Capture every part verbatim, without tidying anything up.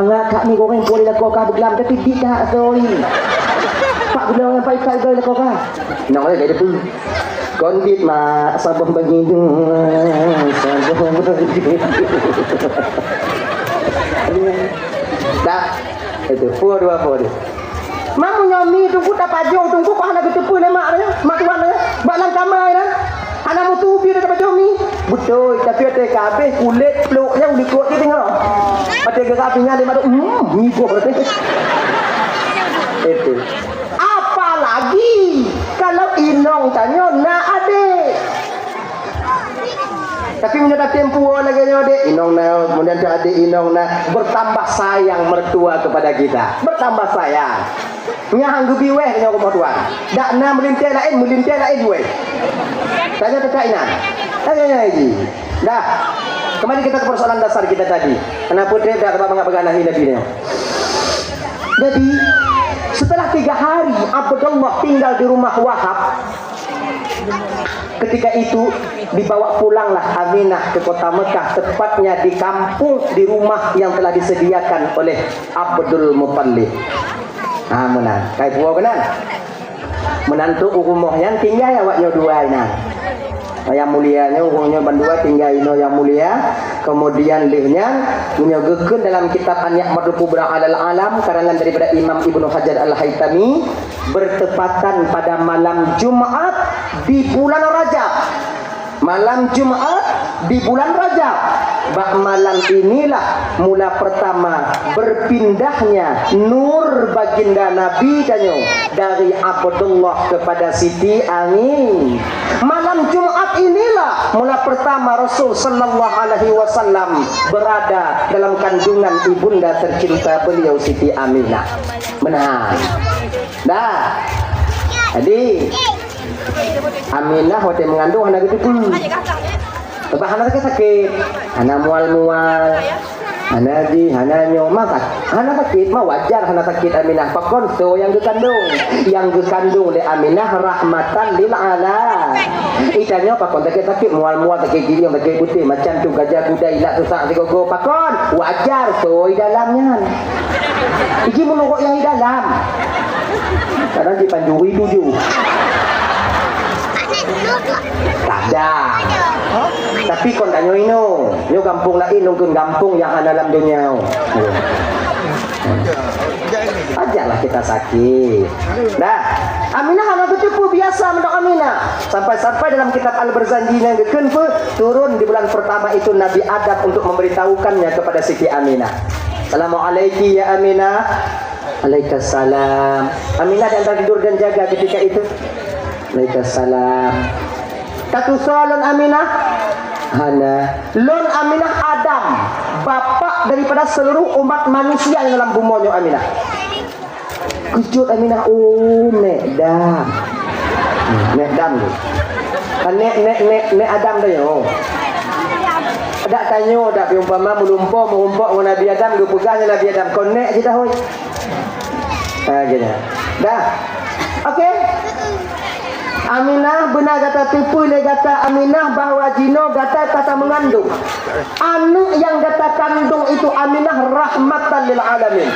mangat kak mi goreng pun lakoe ka beuglam, tapi dik tak soi. Pak guna orang pai-pai goi lakoe ka. Nang lé lé debu. Kondit mak saboh bagi tu. Saboh bagi. Dah. Itu, pua dua pua dia. Mamu nyomi tungku tapajoh tungku kok hana geuteupeue lé mak dia, mak tuan dia. Bak lam kama dia. Hana mutubi dia tapajoh mi. Beutôi, tapi até kabeh kulét pluk dia ulikot dia tengok. Até gerak tinggal lima tu, hmm, ngiboh. Itu. Apalagi kalau inong tanyoe na adek. Tapi meunyoe tatem puwoe lagèe nyoe dek, inong na, kemudian tu adek inong na, bertambah sayang mertua kepada kita. Bertambah sayang. Nyang geubi wéh nyoe rumoh tuan. Dak na meulintèe laén, meulintèe laén wéh. Tanya teuka inan. Tanya ji. Dah. Kembali kita ke persoalan dasar kita tadi. Kenapa trép dak bak mangat peugah nahi Nabi nyoe? Jadi, setelah tiga hari Abdullah tinggal di rumah Wahab, ketika itu dibawa pulanglah Aminah ke kota Mekah, tepatnya di kampung, di rumah yang telah disediakan oleh Abdul Muttalib. Ha, meunan. Kai puwoe keunan. Meunan tu u rumoh nyan tinggai awak nyoe dua inan. Yang mulia nyoe, ureueng nyoe bandua tinggai inoe yang mulia. Kemudian lheueh nyan, meunyoe geukheun dalam kitab An-Ni'matul Kubra 'alal Alam, karangan daripada Imam Ibnu Hajar Al-Haitami, bertepatan pada malam Jumat di bulan Rajab. Malam Jumat di bulan Rajab. Bak malam inilah mula pertama berpindahnya nur baginda Nabi tanyoe dari Abdullah kepada Siti Ami. Malam Jumat inilah mula pertama Rasul sallallahu alaihi wasallam berada dalam kandungan ibunda tercinta beliau Siti Aminah. Meunan. Dah. Jadi, Aminah watèe meungandong hana geuteupeue. Sabab hana sakét-sakét, hana mual-mual, hana jih, hana nyoe, ma sak-, hana sakét, ma wajar hana sakét Aminah. Pakon soe nyang geukandong? Nyang geukandong lé Aminah rahmatan lil alam. Itanyoe pakon sakét-sakét, mual-mual, sakét gilieng, sakét putéh, macam tu gajah gudai, ilat seusak sigogo. Pakon? Wajar soe dalam nyan. Iji meunurot nyang di dalam. Kadang di panjuri tuju. Kadang. Tapi kon tanyoe inoe. Nyoe gampông laén, nungkeun gampông nyang hana lam donya. Ajaklah kita sakét. Dah. Aminah hana geuteupeue biasa meunan Aminah. Sampai-sampai dalam kitab Al-Barzanji nyang geukheun peuet turun di bulan pertama itu Nabi Adam untuk memberitahukannya kepada Siti Aminah. "Assalamualaikum ya Aminah." "Waalaikumsalam." Aminah di antara tidur dan jaga ketika itu. "Waalaikumsalam." "Tatusoe lôn Aminah?" "Hana." "Lôn Aminah Adam, bapak daripada seluruh umat manusia nyang lam bumoe nyoe Aminah." Keujot Aminah, "Oh, Nek Dam." Nek Dam tu. Kan Nek, Nek, Nek, Nek Adam tanyoe. Dak tanyoe, dak peumpama meulumpoe, meurumpok ngon Nabi Adam, geupeugah nyan Nabi Adam, "Kon Nek jih dah, hôi." Ha, gitu. Dah. Okey. Aminah, beuna gata teupeue lé gata Aminah bahwa Inoe gata ka tameungandong. Aneuk nyang gata kandong itu Aminah rahmatan lil alamin.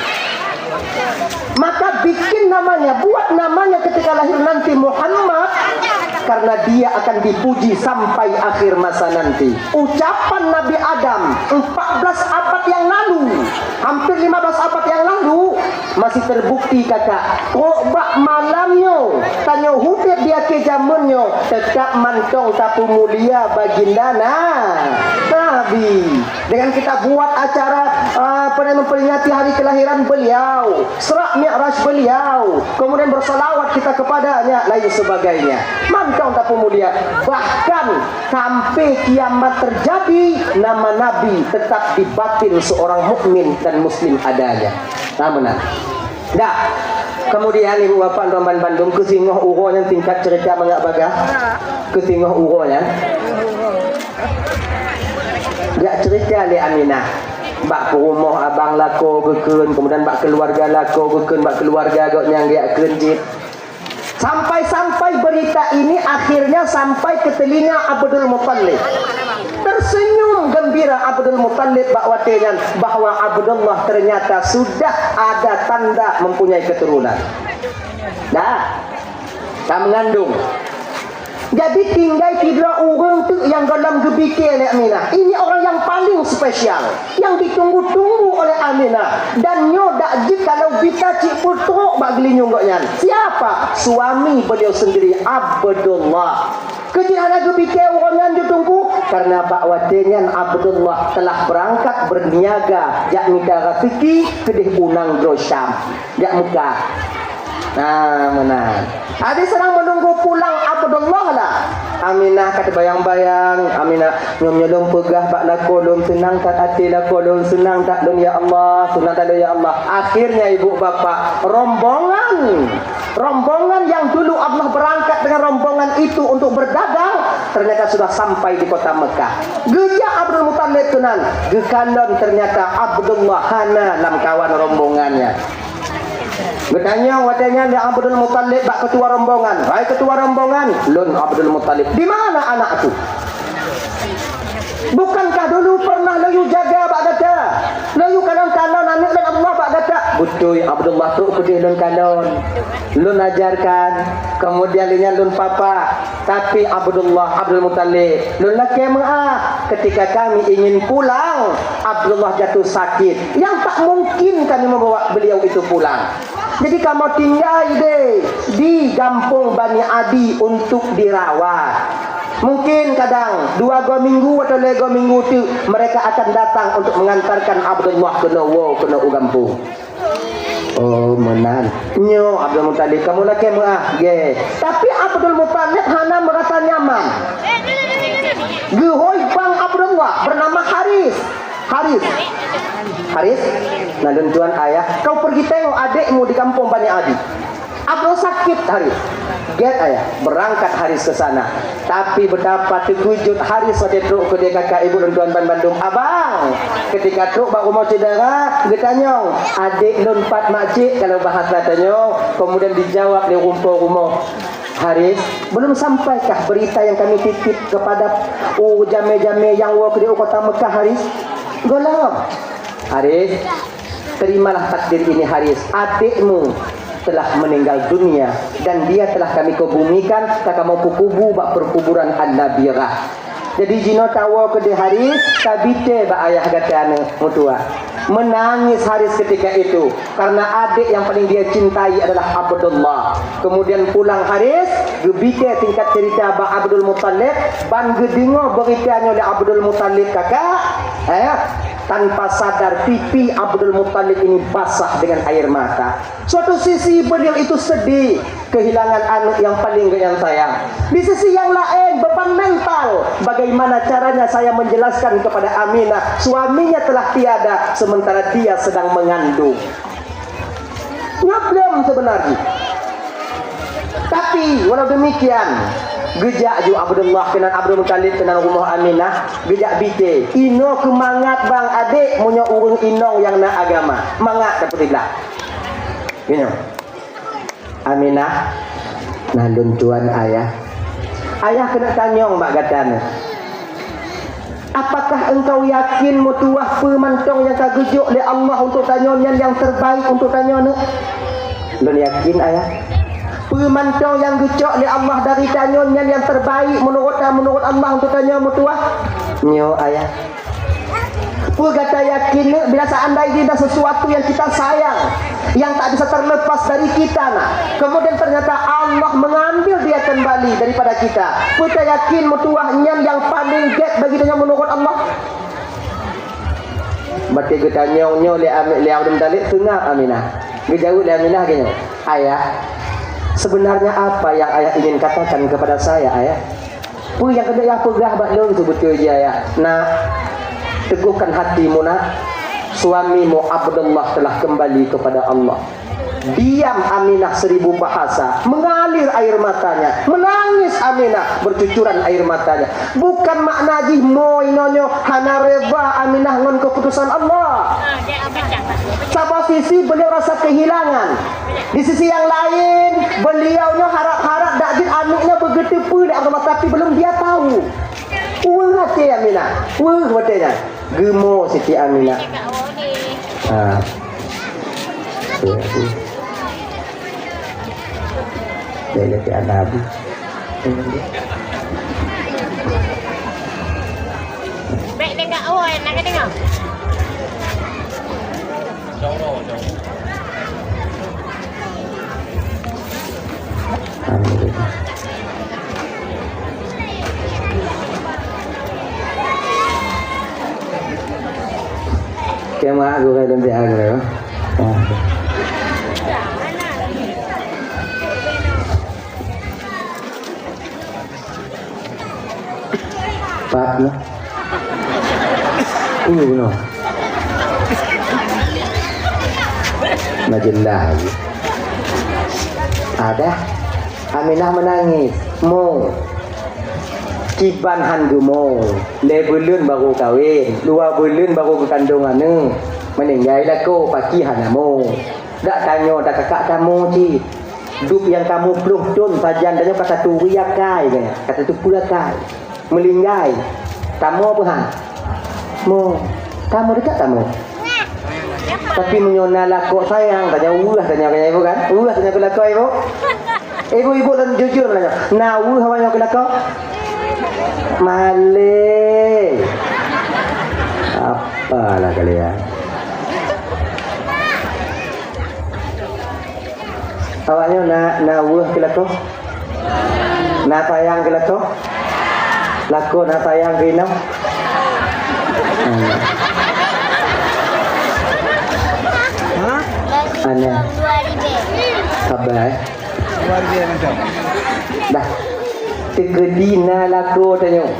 Maka bikin namanya, buat namanya ketika lahir nanti Muhammad, karena dia akan dipuji sampai akhir masa nanti. Ucapan Nabi Adam empat belas abad yang lalu, hampir lima belas abad yang lalu, masih terbukti, kakak. Kok bak malam nyoe, tanyoe udeb di akhé jameun nyoe, tetap mantong tapeumulia baginda na-, Nabi. Dengan kita buat acara, ah, apa namanya, memperingati hari kelahiran beliau, Isra Mi'raj beliau, kemudian bersalawat kita kepadanya, lain sebagainya. Mantong tapeumulia. Bahkan sampai kiamat terjadi, nama Nabi tetap di batin seorang mukmin dan muslim adanya. Nah, meunan. Dah. Kemudian ibu bapak tuan ban bandum, keu singoh uroe nyan tingkat cerita mangat bagah. Keu singoh uroe nyan. Jak cerita lé Aminah. Bak peurumoh abang lakoe geukheun, kemudian bak keuluwarga lakoe geukheun, bak keuluwarga gobnyan geujak kheun cit. Sampai-sampai berita ini akhirnya sampai ke telinga Abdul Muttalib. Tersenyum gembira Abdul Muttalib bak watée nyan bahwa Abdullah ternyata sudah ada tanda mempunyai keturunan. Dah, ka meungandong. Jadi tinggai sidroe ureuëng teuk nyang gohlom geupike lé Aminah. Ini orang yang paling spesial, yang ditunggu-tunggu oleh Aminah. Dan nyoe dak jeuet kalau bisa cit peutrok bak geulinyueng gobnyan. Siapa? Suami beliau sendiri, Abdullah. Keu jih hana geupike ureuëng nyan jeuet Teungku, karena bak watée nyan Abdullah telah berangkat berniaga jak mita raseuki keudeh u nanggroe Syam, jak Mekah. Nah, meunan. Adi seudang menunggu pulang Abdullah lah. Aminah ka teubayang-bayang, Aminah, nyoe meunyoe lôn peugah bak lakoe lôn, seunang that até lakoe lôn, seunang that lôn ya Allah, seunang that lôn ya Allah. Akhirnya ibu bapak, rombongan, rombongan yang dulu Abdullah berangkat dengan rombongan itu untuk berdagang, ternyata sudah sampai di kota Mekah. Geujak Abdul Muttalib keunan, geukalon ternyata Abdullah hana lam kawan rombongannya. Geutanyong watée nyan lé Abdul Muttalib bak keutua rombongan, "Hai keutua rombongan, lôn Abdul Muttalib, di mana anakku?" "Bukankah dulu pernah lôn yue jaga bak gata? Lôn yue kalon-kalon aneuëk lôn Abdullah bak gata?" "Beutôi, Abdullah, trok keudeh lôn kalon, lôn ajarkan, kemudian lé nyan lôn papa. Tapi Abdullah, Abdul Muttalib, lôn lakée meuáh, ketika kami ingin pulang, Abdullah jatuh sakit. Yang tak mungkin kami membawa beliau itu pulang. Jadi kamoe tinggai deh di gampông Bani Adi untuk dirawat. Mungkin kadang dua go minggu atau lhée go minggu teuk mereka akan datang untuk mengantarkan Abdullah keunoe woe keunoe u gampông." "Oh, meunan. Nyoe Abdul Muttalib, kamoe lakée meuáh." "Gét." Tapi Abdul Muttalib hana merasa nyaman. Geuhôi bang Abdullah bernama Haris. "Haris, Haris, na lôn tuan ayah, kau pergi tengok adikmu di kampung Bani Adi. Abdul sakit, Haris." "Gét ayah." Berangkat Haris ke sana. Tapi betapa terkejut Haris watée trok keudeh kakak ibu lôn tuan ban bandum. "Abang!" Ketika trok bak rumoh syedara, geutanyong, "Adék lôn pat makcik?" kalau bahasa tanyoe, kemudian dijawab lé rumpok rumoh, "Haris, belum sampaikah berita yang kami titip kepada, oh, jamé-jamé nyang woe keudeh u kota Mekah, Haris?" "Gohlom." "Haris, terimalah takdir ini, Haris. Adikmu telah meninggal dunia dan dia telah kami kebumikan, ka kamoe peukubu bak perkuburan An-Nabirah. Jadi jinoe tawoe keudeh, Haris, tabitée bak ayah gata nyoe meutuah." Menangis Haris ketika itu karena adik yang paling dia cintai adalah Abdullah. Kemudian pulang Haris, geubitée singkat cerita bak Abdul Muttalib, ban geudeungoe berita nyoe lé Abdul Muttalib, kakak, eh, tanpa sadar pipi Abdul Muttalib ini basah dengan air mata. Suatu sisi beliau itu sedih kehilangan anak yang paling gobnyan sayang. Di sisi yang lain, beban mental bagaimana caranya saya menjelaskan kepada Aminah suaminya telah tiada sementara dia sedang mengandung. Nyablem sebenarnya. Tapi walau demikian, geujak ju Abdullah keunan Abdul Muttalib keunan rumoh Aminah, geujak bite. "Inoe keumangat bang adek meunyoe ureuëng inong nyang na agama. Mangat dapeuet siblah." Geunyong. "Aminah, na lôn tuan ayah. Ayah keuneuk tanyong bak gata nyoe. Apakah engkau yakin meutuwah peue mantong nyang ka geujok lé Allah untuk tanyoe nyan nyang terbaik untuk tanyoe, neuk? Lôn yakin, ayah. Peue mantong nyang geucok lé Allah dari tanyoe nyan nyang terbaik menurut, menurut Allah untuk tanyoe, meutuwah? Nyoe, ayah. Peue gata yakin, neuk, bila seandainya ada sesuatu yang kita sayang, yang tak bisa terlepas dari kita, nah, kemudian ternyata Allah mengambil dia kembali daripada kita, peue tayakin meutuwah nyan nyang paling gét bagi tanyoe menurut Allah? Bak geutanyong nyoe lé Ami-, lé Abdul Muthalib, seungab Aminah. Geujaweueb lé Aminah geuh nyoe, "Ayah, sebenarnya apa yang ayah ingin katakan kepada saya, ayah?" "Peue nyang keuneuk yah peugah bak lôn seubeutôi jih, ayah?" "Nak, teguhkan hatimu, nak. Suamimu Abdullah telah kembali kepada Allah." Diam Aminah seribu bahasa, mengalir air matanya, menangis Aminah, bercucuran air matanya. Bukan makna jih mo inoe nyoe hana reda Aminah ngon keputusan Allah. Saboh sisi beliau rasa kehilangan. Di sisi yang lain, beliau nyoe harap-harap dak jeuet aneuk nyoe beugeuteupeue lé Abdullah, tapi belum dia tahu. Weueh até Aminah, weueh watée nyan. Geumo Siti Aminah. Ha. Ya, ya. Lé-lé ke anak. Bèk deungö, oh, nak deungö. Alhamdulillah. Kema aku kaya lembek aku, ya. Pak, ya. Iya, benar. Majelah lagi. Ada. Aminah menangis. Mo. Kiban han geumo. Lhèe buleuen baru kawin. Dua buleuen baru geukandong aneuk. Meuninggai lakoe, paki hana mo. Dak tanyoe, dak kakak tamo cit. Dub nyang kamoe ploh thon sajan tanyoe ka taturi akai, ka tateupeue akai. Meulinggai. Tamo peue han? Mo. Tamo dekat tamo. Tapi meunyoe na lakoe sayang, tanyoe weueh, tanyoe keu ibu kan? Weueh tanyoe keu lakoe ibu. Ibu-ibu lôn jujur tanyoe. Na weueh awak nyoe keu lakoe? Malèe. Apalah kalian. Awak nyoe na, na weueh keu lakoe? Na sayang keu lakoe? Lakoe na sayang keu inong? Hmm. Hah? Aneh. Sabar, eh. Dah. Teukeudi na lakoe tanyoe.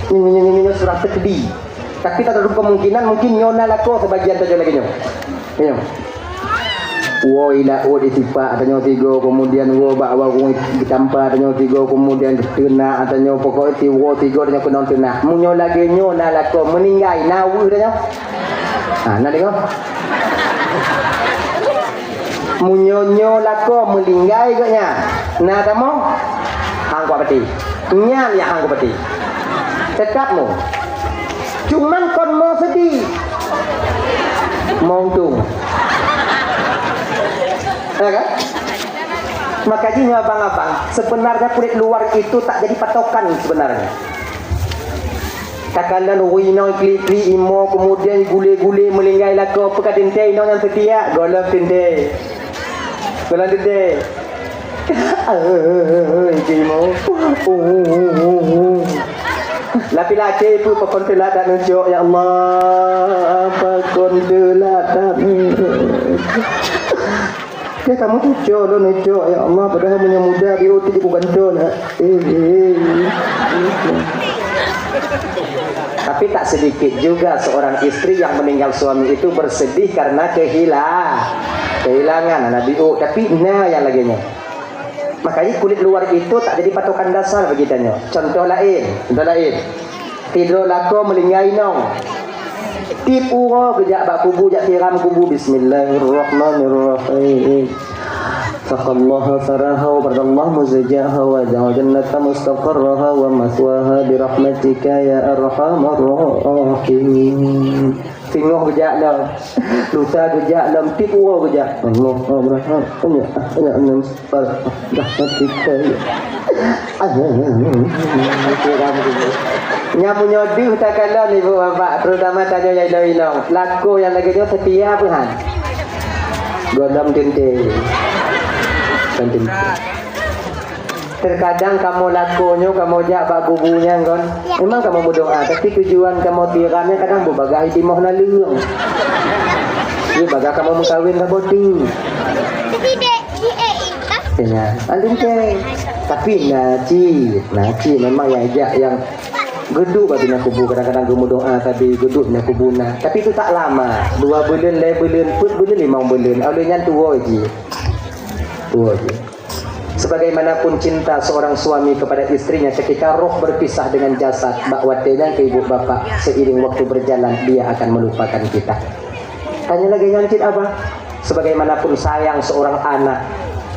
Nyoe, nyoe, nyoe, nyoe surah teukeudi. Tapi tak tertutup kemungkinan mungkin nyoe na lakoe sebagian saja lagi nyoe. Nyoe. Woe i laôt isipak tanyoe tiga, kemudian woe bak warong ditampa tanyoe tiga, kemudian teunak tanyoe pokok ti woe tiga tanyoe keunong teunak. Meunyoe lagèe nyoe na lakoe meuninggai, na weueh tanyoe. Ha, na deungoe? Meunyoe nyoe lakoe meulinggai gobnyan, na tamong? Han kupatéh. Nyan nyang han kupatéh. Teutap mo. Cuman kon mo seudeh. Mo untông. Ya kan? Maka jih nyoe abang-abang, sebenarnya kulit luar itu tak jadi patokan sebenarnya. Takalon ureueng inong klik-klik imo, kemudian gule-gule meulinggai lakoe, peue ka teuntèe inong nyang seutiak, gohlom teuntèe. Gohlom teuntèe. Imo. Tapi lakèe peue pakon teulat that neucok, ya Allah, pakon teulat that. Dia kamu cucok lôn neucok, ya Allah, padahal meunyoe muda dia utik bukan tu nak. Eh, eh, eh. Tapi tak sedikit juga seorang istri yang meninggal suami itu bersedih karena kehila-, kehilangan anak biu. Tapi na nyang lagèe nyoe. Makanya kulit luar itu tak jadi patokan dasar bagi tanyoe. Contoh laén, contoh laén. Sidroe lakoe meulinggai inong. Tiep uroe geujak bak kubu, jak siram kubu, "Bismillahirrahmanirrahim." Taqallaha saraha wa barakallahu muzjaha wa ja'al jannata mustaqarraha wa maswaha bi rahmatika ya arhamar rahimin. Singoh geujak lom, lusa geujak lom, tiep uroe geujak. Allah, Allah, Allah, Allah, Allah, Allah, rahmatika ya. Nyan meunyoe deuh takalon ibu bapak, terutama tanyoe nyang inong-inong, lakoe nyang lagèe nyoe seutia peuhan. Gohlom teuntèe. Teuntèe. Terkadang kamoe lakoe nyoe kamoe jak bak kubu nyan kon. Memang kamoe meudoa, tapi tujuan kamoe tiram nyan kadang beubagaih timoh naleueng. Iya, bagaih kamoe meukawen saboh teuk. Tapi dek, di eh, Ya, antum cek. Tapi na cit, na cit memang nyang jak nyang geuduek bak binéh kubu, kadang-kadang geumeudoa sabe geuduek binéh kubu na. Tapi itu tak lama, dua buleuen, lhèe buleuen, peuet buleuen, limong buleuen. Óh lheueh nyan tuwoe jih. Tuwoe jih. Sebagaimanapun cinta seorang suami kepada istrinya ketika roh berpisah dengan jasad, bak watèe nyan keu ibu bapak, seiring waktu berjalan, dia akan melupakan kita. Tanyoe lagèe nyan cit, Abah. Sebagaimanapun sayang seorang anak,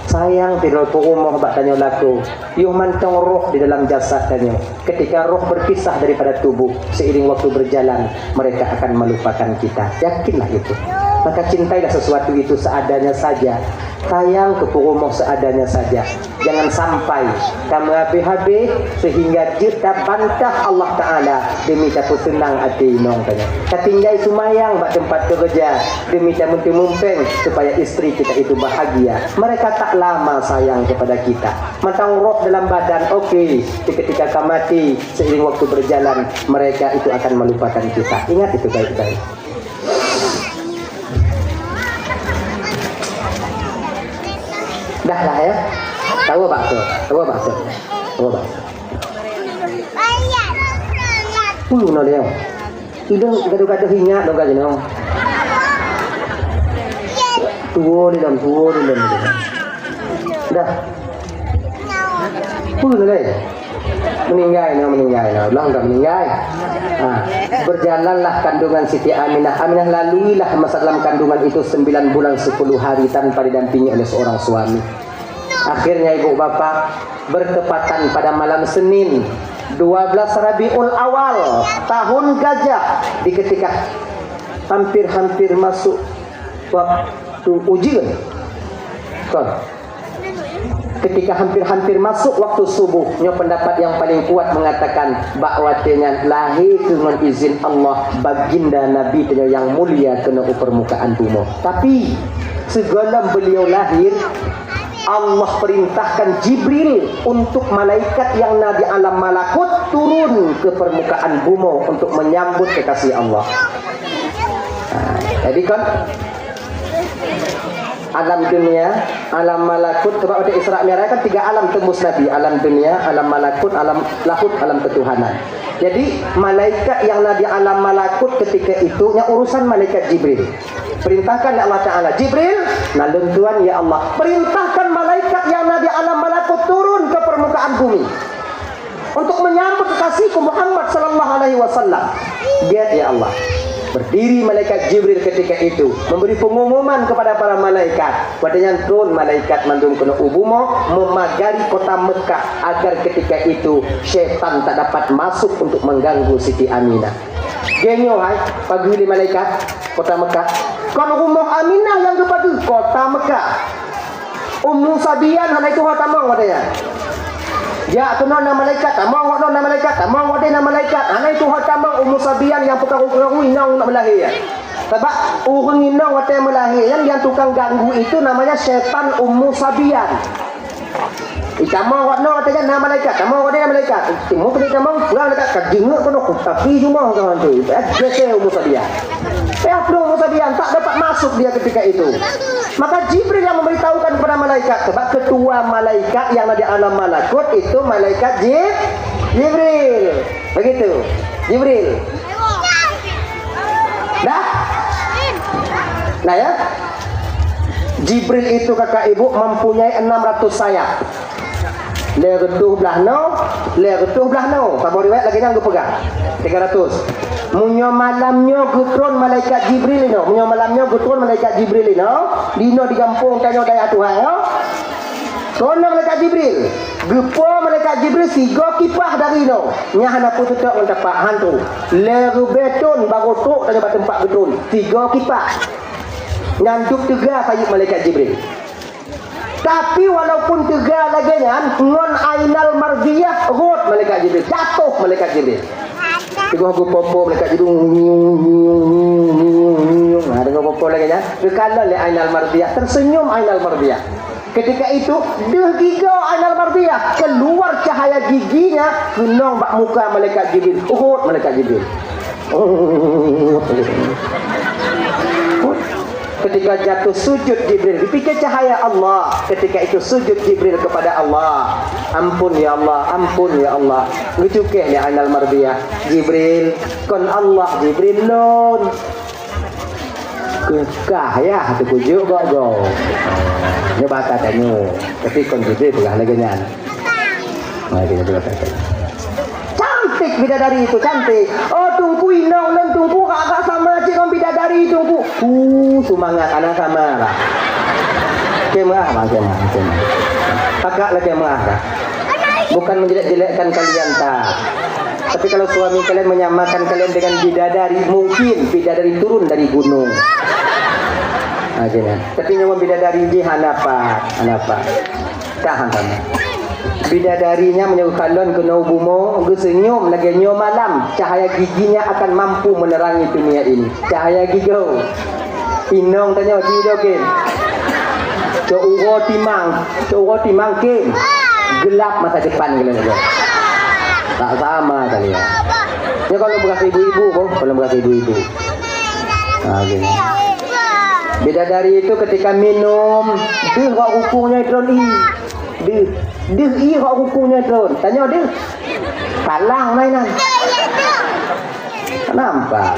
sayang sidroe peurumoh bak tanyoe lakoe, yoh mantong roh di dalam jasad tanyoe. Ketika roh berpisah daripada tubuh, seiring waktu berjalan, mereka akan melupakan kita. Yakinlah itu. Maka cintailah sesuatu itu seadanya saja. Sayang keu peurumoh seadanya saja. Jangan sampai tameuhabéh-habéh sehingga jeuet tabantah Allah Taala demi tapeuseunang até inong tanyoe. Tatinggai seumayang bak teumpat keureuja demi tameuteumeung péng supaya istri kita itu bahagia. Mereka tak lama sayang kepada kita. Mantong roh dalam badan, oke, tapi ketika ka maté, seiring waktu berjalan, mereka itu akan melupakan kita. Ingat itu baik-baik. Dah lah ya. Tahu bakso, tahu bakso. Tahu bakso. Puluh no dia. Idong gaduh-gaduh ingat dong gaji no. Tuwo di dalam, tuwo di dalam. Dah. Puluh no deh. Meninggai, nah, meninggai, nah, ulang dah meninggai. Ha, berjalanlah kandungan Siti Aminah. Aminah laluilah masa dalam kandungan itu sembilan bulan sepuluh hari tanpa didampingi oleh seorang suami. Akhirnya ibu bapak bertepatan pada malam Senin, dua belas Rabiul Awal, tahun gajah, di ketika hampir-hampir masuk waktu ujeuen. Kon. Ketika hampir-hampir masuk waktu subuh, nyoe pendapat yang paling kuat mengatakan, bak watèe nyan lahé keuh ngon izin Allah baginda Nabi tanyoe nyang mulia keunoe u permukaan bumoe. Tapi, sigohlom beliau lahir, Allah perintahkan Jibril untuk malaikat yang na di alam malakut turun ke permukaan bumoe untuk menyambut kekasih Allah. Nah, jadi kan, alam dunia, alam malakut, sebab ada Isra Mi'raj kan tiga alam tembus Nabi, alam dunia, alam malakut, alam lahut, alam ketuhanan. Jadi, malaikat yang na di alam malakut ketika itu, nya urusan malaikat Jibril. Perintahkan oleh Allah Ta'ala, "Jibril, na lôn tuan, ya Allah, perintahkan malaikat yang na di alam malakut turun ke permukaan bumi." Untuk menyambut kekasihku Muhammad sallallahu alaihi wasallam. Dia, ya Allah. Berdiri malaikat Jibril ketika itu, memberi pengumuman kepada para malaikat. Watèe nyan trôn malaikat mandum keunoe u bumoe, memagari kota Mekah, agar ketika itu syaitan tak dapat masuk untuk mengganggu Siti Aminah. Geuh nyoe hai, pageue lé malaikat kota Mekah. Kon rumoh Aminah nyang geupageue, kota Mekah. Ummu Sabian hana ituho tamong watèe nyan. Jak keunoe na malaikat, tamong keunoe na malaikat, tamong watèe na malaikat. Hana ituho tamong Ummu Sabian nyang peukaru-karu inong neuk meulahé. Sabab ureueng inong watèe meulahé nyan, nyang tukang ganggu itu namanya setan Ummu Sabian. Itamong keunoe watèe nyan na malaikat, tamong watèe na malaikat. Timu keuneuk tamong, pulang dekat ka jinguk keunoe, tapi jumoh ka hantu. Geusé Ummu Sabian. Payah peudong Ummu Sabian, tak dapat masuk dia ketika itu. Maka Jibril yang memberitahukan kepada malaikat, sebab ketua malaikat yang ada di alam malakut itu malaikat Jib-, Jibril. Begitu. Jibril. Dah? Nah ya. Jibril itu kakak ibu mempunyai enam ratus sayap. Lhèe reutôh blah noe, lhèe reutôh blah noe. Saboh riwayat lagèe nyan geupeugah. Tiga ratus. Meunyoe malam nyoe geutrôn malaikat Jibril inoe. Meunyoe malam nyoe geutrôn malaikat Jibril inoe. Di inoe di gampông tanyoe dayah Tuhan, ya. Kon na malaikat Jibril. Geupo malaikat Jibril sigoe kipah dari inoe. Nyan hana peue teutok ngon tapak, han trok. Lhèe ribèe thon barô trok tanyoe bak teumpat geutrôn. Sigoe kipah. Nyan dub teuga sayeuep malaikat Jibril. Tapi walaupun teuga lagèe nyan, ngon ainal mardiyah rhot malaikat Jibril, jatoh malaikat Jibril. Teungoh geupo-po malaikat Jibril, ngiung, ngiung, ngiung, ngiung, ngiung. Ha, teungoh po-po lagèe nyan, geukalon lé ainal mardiyah, tersenyum ainal mardiyah. Ketika itu, deuh gigoe ainal mardiyah, keluar cahaya giginya, keunong bak muka malaikat Jibril, rhot malaikat Jibril. Ketika jatuh sujud Jibril, dipike cahaya Allah. Ketika itu sujud Jibril kepada Allah. "Ampun ya Allah, ampun ya Allah." Geucukèh lé ainal mardiyah, "Jibril, kon Allah Jibril lôn." Keukah ya, teukujok gob-gob. Nyoe bahasa tanyoe. Tapi kon Jibril peugah lagèe nyan. Nah, dia, dia kata. Cantik bidadari itu, cantik. Oh, Teungku, inong lôn, Teungku, agak sama cit ngon bidadari, Teungku. Uh, semangat, anak sama lah. Kemah, bang, kemah, kemah. Kakak lah kemah lah. Bukan menjelek-jelekkan kalian, tak. Tapi kalau suami kalian menyamakan kalian dengan bidadari, mungkin bidadari turun dari gunung. Nah, gini. Tapi nyoe bidadari jih hana pat, hana pat. Tahan, tahan. Bidadari nyan meunyoe kalon keunoe bumoe, geuseunyum lagèe nyoe malam, cahaya giginya akan mampu menerangi dunia ini. Cahaya gigoe. Inong tanyoe, ci doken. Cok uroe timang, cok uroe timang kem. Gelap masa depan kalian tu. Tak sama kalian. Nyoe kalau bekas ibu-ibu, boh, kalau bekas ibu-ibu. Ha, gini. Bidadari itu ketika minum, deuh rot rukung nyoe trôn ié. Deuh, deuh ié rot rukung nyoe trôn. Tanyoe deuh. Palang mainan. Nampak.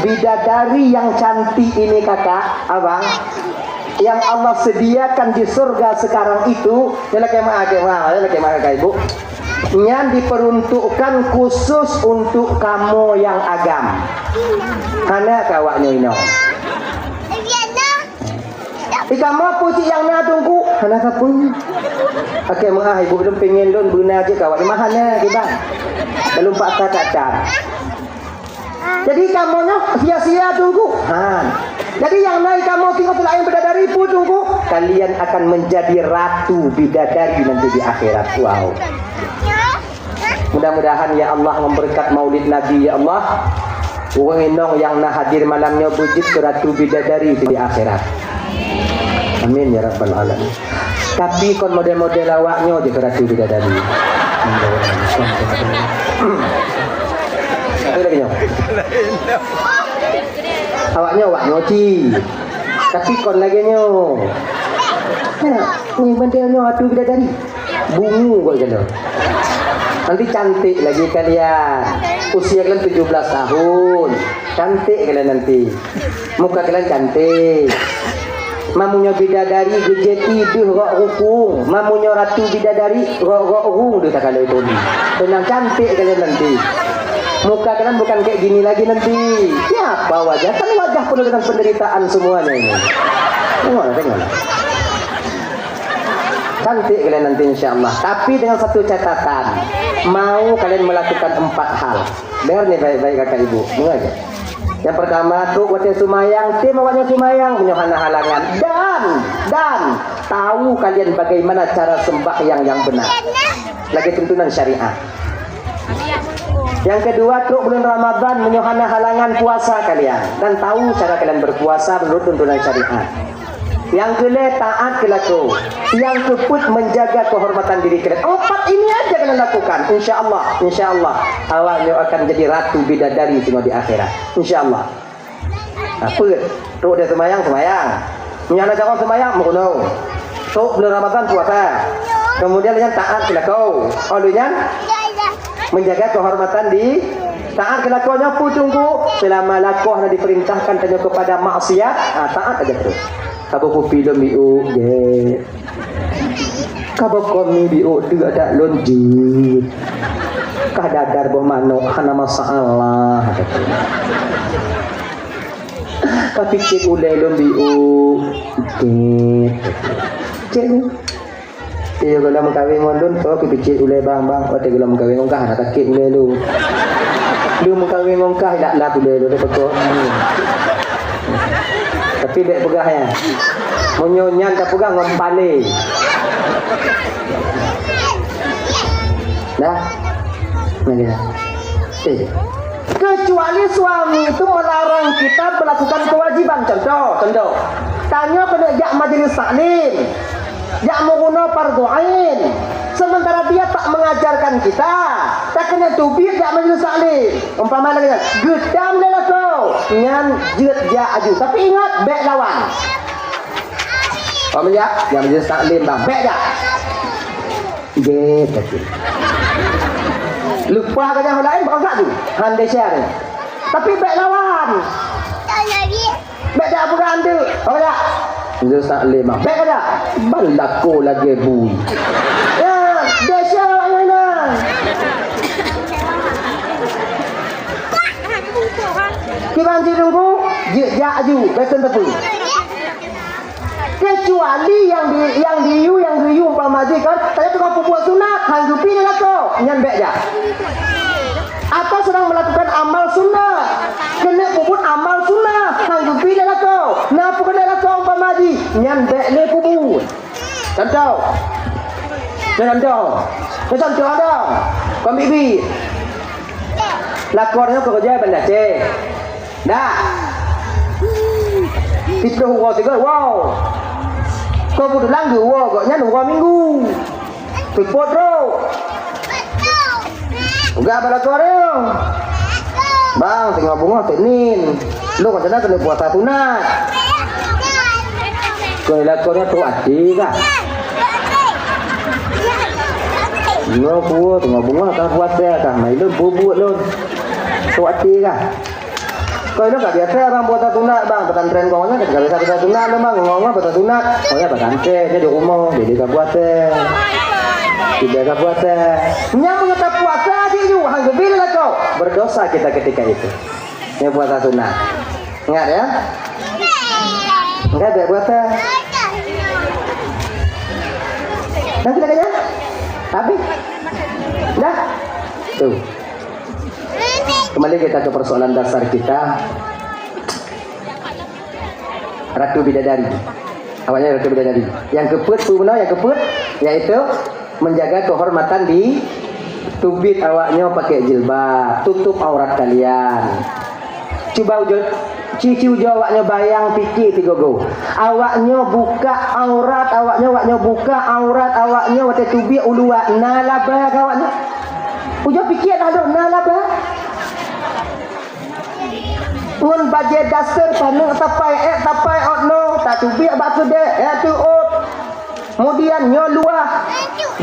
Bidadari yang cantik ini, kakak, abang, yang Allah sediakan di surga sekarang itu, nyoe lakèe meu'ah, lakèe meu'ah, lakèe meu'ah, kakak, ibu. Nyan diperuntukkan khusus untuk kamoe nyang agam. Hana keu awak nyoe inoe. Di kamoe peue cit nyang na, Teungku? Hana sapeue. Lakèe meu'ah, ibu lôn, pengen lôn beuna jeuet keu awak nyoe, mah hana kiban. Lalu paksa that-that. Jadi kamoe nyoe sia-sia, Teungku. Ha. Jadi nyang na di kamoe singoh teulaén bidadari peue, Teungku? Kalian akan menjadi ratu bidadari nanti di akhirat. Wow. Mudah-mudahan ya Allah memberkat Maulid Nabi ya Allah. Ureueng inong nyang na hadir malam nyoe beujeuet keu ratu bidadari di akhirat. Amin ya rabbal alamin. Tapi kon model-model awak nyoe jeuet keu ratu bidadari. Ada lagi nyoe. Awak nyoe, awak nyoe ci. Tapi kon lagèe nyoe. Nah, ni model nyoe ratu bidadari. Bungu kot keunoe. Nanti cantik lagi kalian. Usia kalian tujuh belas tahun. Cantik kalian nanti. Muka kalian cantik. Mamunyoe bidadari geujeuet ié deuh rot rukung. Mamunyoe ratu bidadari rot-rot rung deuh takalon tuli. Teunang cantik kalian nanti. Muka kalian bukan kayak gini lagi nanti. Ya, apa wajah? Kan wajah penuh dengan penderitaan semuanya ini. Tengoklah, tengoklah. Cantik kalian nanti insya Allah. Tapi dengan satu catatan, mau kalian melakukan empat hal. Dengar ni baik-baik kakak ibu. Dengar je. Yang pertama, trok watèe seumayang, tem awaknyoe seumayang, meunyoe hana halangan. Dan, dan tahu kalian bagaimana cara sembahyang yang benar. Lagèe tuntunan syariat. Yang kedua, trok bulan Ramadan, meunyoe hana halangan puasa kalian. Dan tahu cara kalian berpuasa menurut tuntunan syariat. Nyang keulhèe taat keu lakoe. Nyang keupeuet menjaga kehormatan diri kalian. Empat ini aja kalian lakukan. Insya Allah, insya Allah, awaknyoe akan jadi ratu bidadari singoh di akhirat. Insya Allah. Nah, peuet. Trok dia sembahyang, sembahyang. Nyan ada orang sembahyang, meurunoe. Trok bulan Ramadan puasa. Kemudian nyan taat keu lakoe. Oh, lheuh nyan menjaga kehormatan di taat keu lakoe nyoe peue Teungku? Selama lakoe hana diperintahkan tanyoe kepada maksiat, ah, taat aja terus. Ka boh kupi lôn biôk jeh. Ka boh komi biôk teuk adak lôn jih. Ka dadar boh manok hana masalah. Ka picit ulèe lôn biôh. Cit. Cit. Iya, gohlom meukawen ngon lôn, oh, picit ulèe bang, bang. Watèe gohlom meukawen ngon kah, hana sakét ulèe lôn. Lôn meukawen ngon kah, lap-lap ulèe lôn, dapeuko. Tapi bèk peugah, ya. Meunyoe nyan tapeugah ngon paleng. Dah? Nah, ya. Eh. Kecuali suami itu melarang kita melakukan kewajiban. Contoh, contoh. Tanyoe keuneuk jak majelis taklim, jak meurunoe fardhu ain. Sementara dia tak mengajarkan kita, tak keuneuk teubiet jak majelis taklim. Umpama lagèe nyan, geutam lé lakoe, nyan jeuet jak aju. Tapi ingat, bèk lawan. Paham jak? Jak majelis taklim, bang. Bèk jak. Jeuet, tapi. Lupa ka nyang laén, bak kakak tu. Han desya tu. Tapi bèk lawan. Bèk jak peugah anteuk. Bak kakak. Jeuet taklim, bang. Bèk ka jak. Ban lakoe lagèe bui. Ya, desya awak nyan. Kiban jih teungku, jeuet jak aju, bèk kheun teupeu. Kecuali nyang di, nyang diyue, nyang geuyue umpama jih kan, tanyoe teungoh peubuet sunat, han geupie lé lakoe, nyan bèk jak. Atau sedang melakukan amal sunnah, keuneuk peubuet amal sunnah, han geupie lé lakoe, na peukeuneuk lakoe umpama jih, nyan bèk lé peubuet. Contoh. Contoh. Contoh ada. Kon bibi. Lakoe nyoe keureuja Banda Aceh. Dah. Siploh uroe sigoe, wow. Keubeutulan geuwoe gobnyan uroe Minggu. Seupôt trok. Peugah bak lakoe nyoe. Bang, singoh beungoh Senin. Lôn rencana keuneuk puasa sunat. Keu lakoe nyoe trok até kah? Nyoe kuwoe singoh beungoh kah puasa kah? Mai lôn peubuet lôn. Trok até kah? Kok ilôn ka biasa bang puasa sunat bang, pesantren kong nyan ka biasa puasa sunat lôn bang, ngon-ngon puasa sunat. Oh ya pesantren, nyoe di rumoh, jadi ka puasa. Tidak ka puasa. Nyan meunyoe ka puasa jih ju, han geubri lé lakoe. Berdosa kita ketika itu. Nyoe puasa sunat. Ingat ya? Ingat bèk puasa. Dah kita kerja? Habis? Dah? Tuh. Kembali kita ke persoalan dasar kita. Ratu Bidadari. Awaknyan Ratu Bidadari. Nyang keupeuet, peue meunan nyang keupeuet? Yaitu menjaga kehormatan di teubiet awaknyoe pakai jilbab, tutup aurat kalian. Cuba ujoe, ci-ci ujoe awaknyoe bayang pike sigoe-goe. Awaknyoe buka aurat awaknyoe, awaknyoe buka aurat awaknyoe watèe teubiet u luwa, na laba keu awaknyoe? Ujoe piké dah lôn na laba. Ngon bajèe daster paneuk sapai, ék sapai ôt noe, tateubiet bak keudè, ék teuôt. Kemudian nyoe luwah,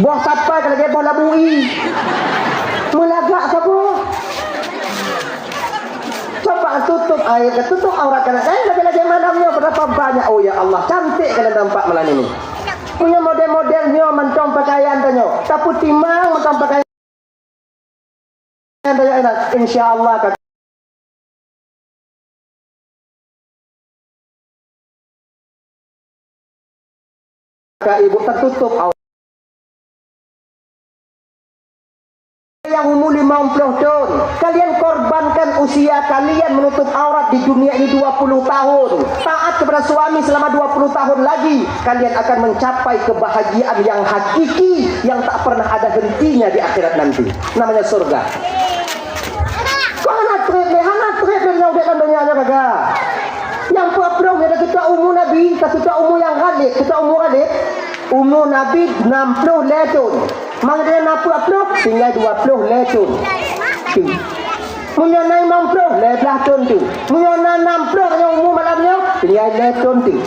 boh sapai ka lagèe boh labu ie. Meulagak saboh. Coba tutup aib, tutup aurat kalian. Eh, lagèe-lagèe malam nyoe, berapa banyak, oh ya Allah, cantik kalian tampak malam ini. Punya model-model nyoe mantong pakaian tanyoe. Tapeutimang mantong pakaian tanyoe, insya Allah ka, ka ibu tertutup aurat. Yang umur lima puluh tahun, kalian korbankan usia kalian menutup aurat di dunia ini dua puluh tahun. Taat kepada suami selama dua puluh tahun lagi, kalian akan mencapai kebahagiaan yang hakiki yang tak pernah ada hentinya di akhirat nanti. Namanya surga. Kok hana trép lé, hana trép lé nyang udép lam donya nyoe gaga. Nyang peuet ploh nyoe teuka umu Nabi, teuka umu nyang Khalid, teuka umu Khalid. Umu Nabi nam ploh lhèe thon. Mang dia na peuet ploh, tinggai dua ploh lhèe thon. Tu. Meunyoe na limong ploh, lhèe blah thon tu. Meunyoe na nam ploh nyoe umu malam nyoe, tinggai lhèe thon tu.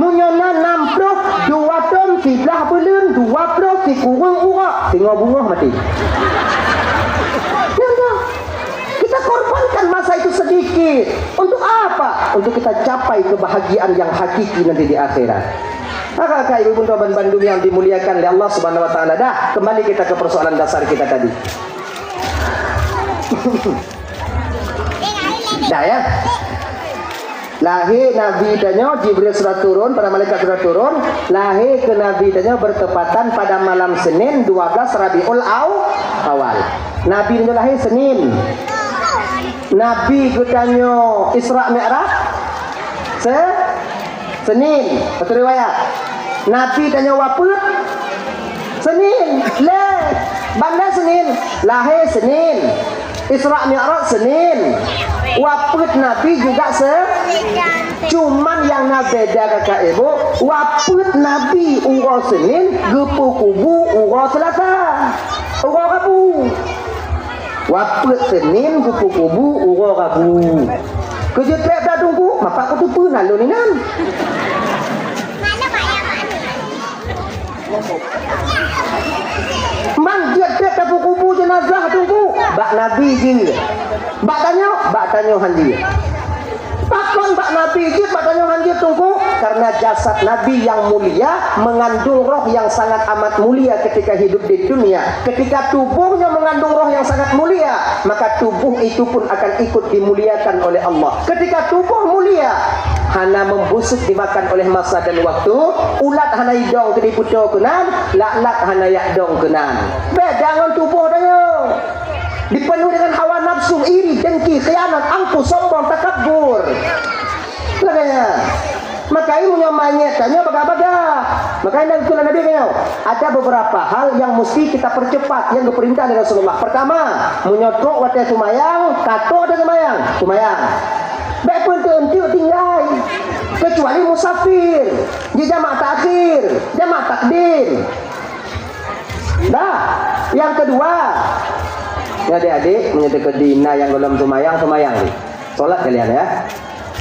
Meunyoe na nam ploh dua thon siblah buleuen, dua ploh sikureueng uroe, singoh beungoh maté. Nampak? Kita korbankan masa itu sedikit. Untuk apa? Untuk kita capai kebahagiaan yang hakiki nanti di akhirat. Maka, Kak, Ibu, Bunda, dan bandum yang dimuliakan oleh Allah Subhanahu wa Taala, dah, kembali kita ke persoalan dasar kita tadi. Dah, ya? Lahé Nabi tanyoe, Jibril sudah turun, para malaikat sudah turun. Lahé keu Nabi tanyoe bertepatan pada malam Senin dua belas Rabiul Aw-, Awal. Nabi tanyoe lahé Senin. Nabi geutanyoe Isra Mi'raj Se-, Senin. Betul riwayat. Nabi tanyoe wafeuet Senin. Lé, ban lé Senin. Lahé Senin. Isra Mi'raj Senin. Wafeuet Nabi juga se-, cuman nyang na beda kakak ibu, wafeuet Nabi uroe Senin, geupeukubu uroe Selasa. Uroe Rabu. Wafeuet Senin, geupeukubu uroe Rabu. Keu jeuet trép dah Teungku, mapak kuteupeue na lôn inan. Man jeuet trép tapeukubu jeunazah Teungku, bak Nabi jih. Bak tanyoe, bak tanyoe han jih. Pakon bak Nabi jeuet, bak tanyoe han jeuet Teungku? Karena jasad Nabi yang mulia mengandung roh yang sangat amat mulia ketika hidup di dunia. Ketika tubuhnya mengandung roh yang sangat mulia, maka tubuh itu pun akan ikut dimuliakan oleh Allah. Ketika tubuh mulia, hana membusuk dimakan oleh masa dan waktu, ulat hana idong keu dipeutoe keunan, lalat hana yak dong keunan. Beda ngon tubuh tanyoe. Dipenuh dengan hawa nafsu, iri, dengki, khianat, angkuh, sombong, takabur. Lagèe nyan. Makajih meunyoe manyét tanyoe bagah-bagah. Makajih Nabi, Nabi kata, ada beberapa hal yang mesti kita percepat, yang diperintah oleh Rasulullah. Pertama, meunyoe trok watèe seumayang, ka trok watèe seumayang, seumayang. Bèk peuenteuk-enteuk tinggai. Kecuali musafir, jijamak takhir, jamak takdim. Dah. Yang kedua, adik-adik, meunyoe teukeudi na nyang gohlom seumayang, seumayang. Salat kalian, ya.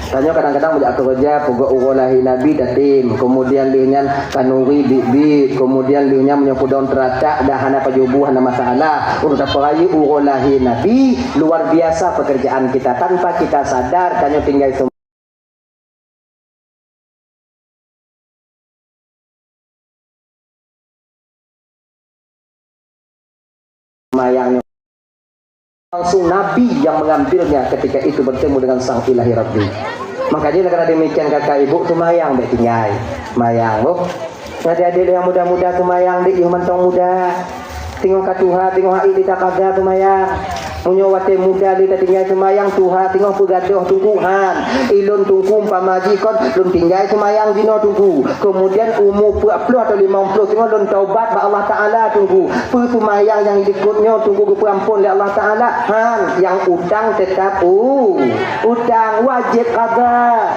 Tanyoe kadang-kadang meujak keureuja, peugöt uroe lahé Nabi tatem, keumudian lheueh nyan kanuri biet-biet, keumudian lheueh nyan meunyoe peudong teuratak dah hana pajoh bu hana masalah. Ureueng tapeurayeuk uroe lahé Nabi, luar biasa pekerjaan kita. Tanpa kita sadar, tanyoe tinggai seumayang nyoe. Langsung Nabi yang mengambilnya ketika itu bertemu dengan Sang Ilahi Rabbi. Makanya karena demikian kakak ibu seumayang bèk tinggai. Seumayang, boh. Adik-adik nyang muda-muda seumayang, dek, yoh mantong muda. Teungoh ka tuha, teungoh hai di takada seumayang. Meunyoe watèe muda lé tatinggai seumayang, tuha teungoh peugadôh Teungku, han. Ilôn Teungku umpama jih kon lôn tinggai seumayang jinoe Teungku. Keumudian umu peuet ploh atau limong ploh teungoh lôn taubat bak Allah Taala Teungku. Peue seumayang nyang likot nyoe Teungku geupeuampôn lé Allah Taala? Han, nyang utang teutap u-, utang wajéb qadha.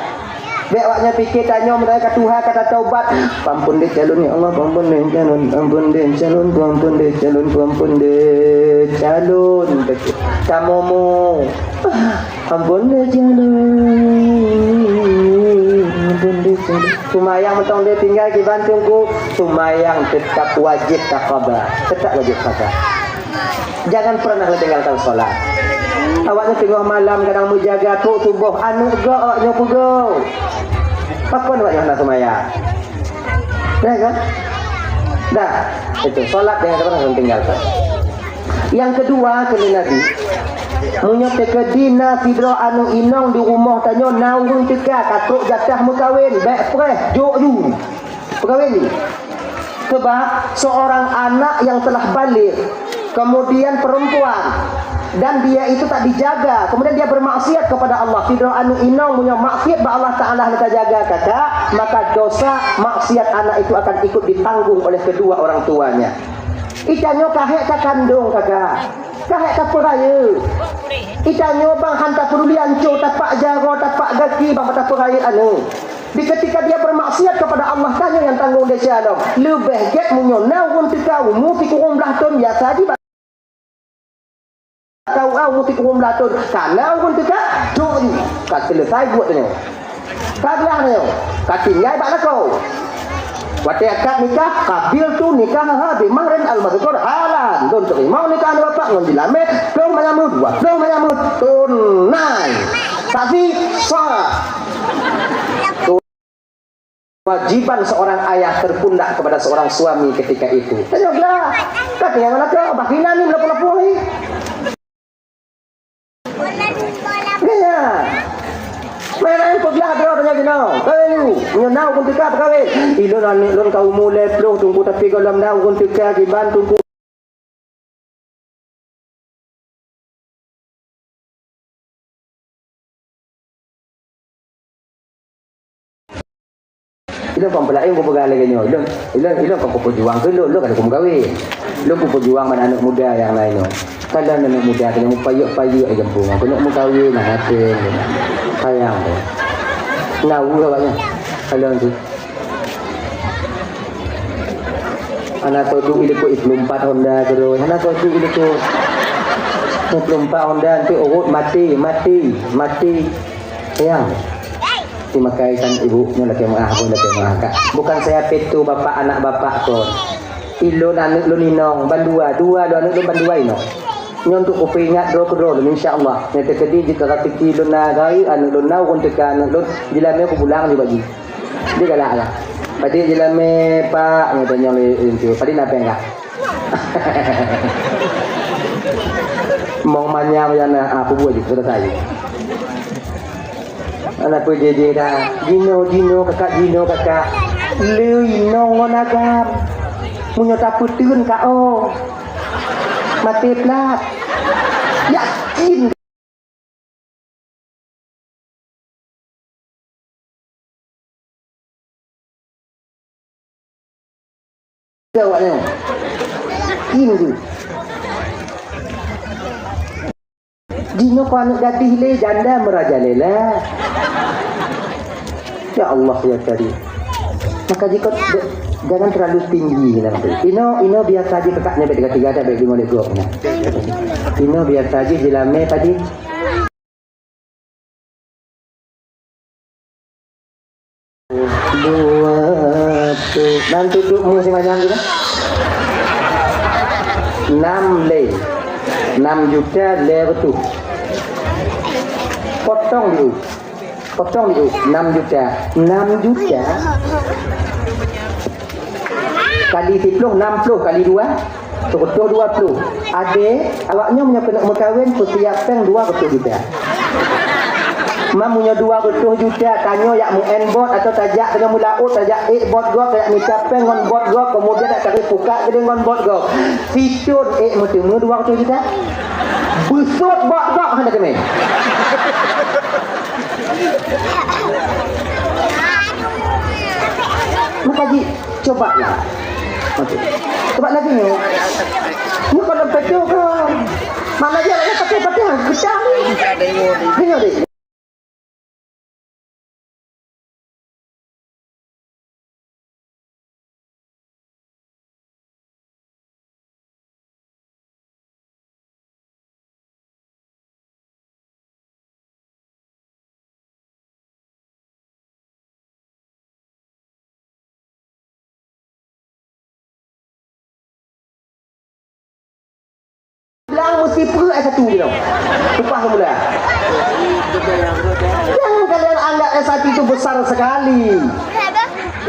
Bèk awaknyan pike tanyoe meunyoe ka tuha ka tataubat. Peuampôn deh calon, ya Allah, peuampôn deh calon, ampôn deh calon, peuampôn deh calon, peuampôn deh calon. Tamomo. Ampôn deh calon, ampôn deh calon. Seumayang mantong deh tinggai kiban Teungku, seumayang teutap wajéb taqadha. Teutap wajéb qadha. Jangan pernah tinggalkan salat. Awaknyan teungoh malam kadang meujaga trok suboh, aneuk gob awaknyan peugöt. Pakon awaknyan hana seumayang? Dah kan? Dah. Itu salat jangan pernah tinggalkan. Yang kedua, kheun Nabi, meunyoe teukeudi na sidroe aneuk inong di rumoh tanyoe na ureueng teuka ka trok jatah meukawen, bèk preh, jok ju. Peukawén jih. Sebab seorang anak yang telah baligh, kemudian perempuan, dan dia itu tak dijaga, kemudian dia bermaksiat kepada Allah. Sidroe aneuk inong meunyoe maksiat bak Allah Taala hana tajaga, kakak, maka dosa maksiat anak itu akan ikut ditanggung oleh kedua orang tuanya. Itanyoe ka hék takandong, kakak. Ka hék tapeurayeuk. Itanyoe bang han tapeuduli ancô, tapak jaroe, tapak gaki, bang tapeurayeuk aneuk. Di ketika dia bermaksiat kepada Allah, tanyoe nyang tanggong desya lom. Leubeh gèt meunyoe na ureueng teuka umu sikureueng blaih thon, biasa jih bak K U A umu sikureueng blaih thon. Ka na ureueng teuka, dok jih. Ka selesai buet tanyoe. Ka glah tanyoe. Ka tinggai bak lakoe. Watèe akad nikah, qabiltu nikahaha bi mahrin al-mazkur halan. Lôn teurimong nikah aneuk bapak ngon jih lamé, ploh manyamut, dua ploh manyamut, tunai. Saksi, sah. Kewajiban seorang ayah terpundak kepada seorang suami ketika itu. Tanyoe glah. Ka tinggai bak lakoe, bah hinan ni lapor-lapor ni. Gaya. Main-main peuglah Nyoe na ureueng teuka peukawen. Ilôn aneuk lôn ka umu lhèe ploh Teungku, tapi gohlom na ureueng teuka kiban Teungku. Ilôn kon peulaén kupeugah lagèe nyoe. Ilôn, ilôn, ilôn kon kupeujuang keu lôn, lôn ka lheueh meukawen. Lôn kupeujuang ban aneuk muda nyang laén nyoe. Kalon aneuk muda keuneuk mupayek-payek di gampông, keuneuk meukawen, nah, até. Sayang tu. Na ureueng awaknyan. Kalon tu. Hana soe duek ilikot, peuet ploh empat Honda keudroe. Hana soe duek ilikot. Peuet ploh empat Honda, nanti urut mati, mati, mati. Sayang. Terima kasih kan ibu, nyoe lakèe meu'ah, pun lakèe meu'ah, Kak. Bukan saya peto bapak anak bapak kon. Ilôn aneuk lôn inong, bandua, dua lôn aneuk lôn bandua inong. Nyoe untuk kupeuingat droe keudroe lôn, insya Allah. Nyoe teukeudi jeuet raseuki lôn na rayeuk aneuk lôn na ureueng teuka aneuk lôn, jilamé kupulang ju bagi. Dia galak lah. Padé jilamé, Pak, nyoe tanyong lé, lé, padé na péng kah? Mong manyam nyang na, ah, peue buet jih, selesai. Hana peue jih-jih dah. Jinoe, jinoe, kakak, jinoe, kakak. Le inong ngon agam. Meunyoe tapeuteun ka, oh. Maté plat. Yakin. Awak nyoe. Yakin tu. Jinoe kon aneuk gadih lé, janda meurajalela. Ya Allah, ya Karim. Maka jikot de-, jangan terlalu tinggi nanti. Inoe, inoe biasa aja kakak nyabet tiga-tiga dah baik di mulai gop nah. Inoe biasa aja jilamé tadi. Dua tu. Nan tutup mu si manyang tu dah. Enam lé. Enam juta lé reutôh. Potong dulu. Potong dulu. Enam juta. Enam juta. Kali siplôh, enam ploh kali dua. Seureutôh dua ploh. Adé, awak nyoe meunyoe keuneuk meukawen, peusiap péng dua reutôh juta. Meunyoe dua reutôh juta, tanyoe jak meu'en bot atawa tajak tanyoe meulaôt, tajak ék bot gob, tajak mita péng ngon bot gob, keumudian jak tarék pukat keudéh ngon bot gob. Sithôn ék meuteumé dua reutôh juta. Beusôt bot gob hana teumé. Maka ji, coba lah. Okey. Coba lagi nyoe. Nyoe kon dompet tu ke? Mana dia nak pakai-pakai hang gedang ni? Tengok deh. Bilang mesti perut S satu gitu. Upah mula. Jangan kalian anggap S satu itu besar sekali.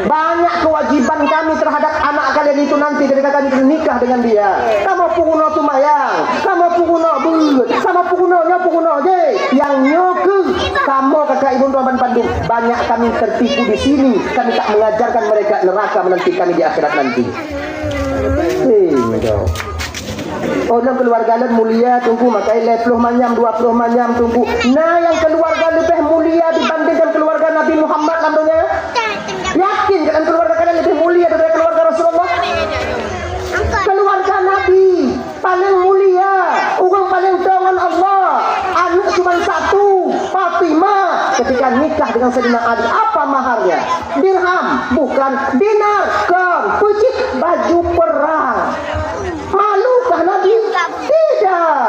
Banyak kewajiban kami terhadap anak kalian itu nanti ketika kami nikah dengan dia. Kamoe peurunoe seumayang, kamoe peurunoe beuet, kamoe peurunoe nyoe peurunoe jih. Nyang nyoe keuh kamoe kakak ibu tuan ban bandum. Banyak kami tertipu di sini. Kami tak mengajarkan mereka neraka menanti kami di akhirat nanti. Hei, nyoe. Oh, dalam keluarga lôn mulia, Teungku, makai lhèe ploh manyam, dua ploh manyam, Teungku. Na nyang keluarga leubeh mulia dibandingkan keluarga Nabi Muhammad lam donya? Yakin kan keluarga kalian lebih mulia daripada keluarga Rasulullah? Keluarga Nabi paling mulia, ureueng paling deungon Allah, aneuk cuma satu, Fatimah. Ketika nikah dengan Sayyidina Ali, apa maharnya? Dirham? Bukan. Dinar? Kon. Peucit? Baju perang. Malukah Nabi? Tidak.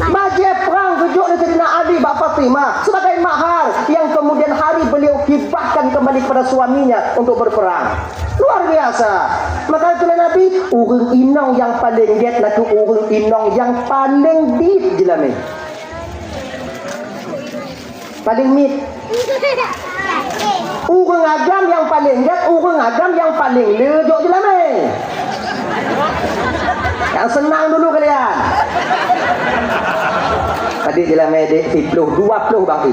Bajèe prang geujok lé Saidina Ali bak Fatimah sebagai mahar yang kemudian hari beliau hibahkan kembali kepada suaminya untuk berperang. Luar biasa. Maka itulah Nabi, ureueng inong nyang paleng gèt na kheueh ureueng inong nyang paleng biet jilamé. Paleng miet. Ureueng agam nyang paleng gèt, ureueng agam nyang paleng le jok jilamé. Nyang seunang dulu kalian. Tadi jilamé dek siploh, dua ploh bang.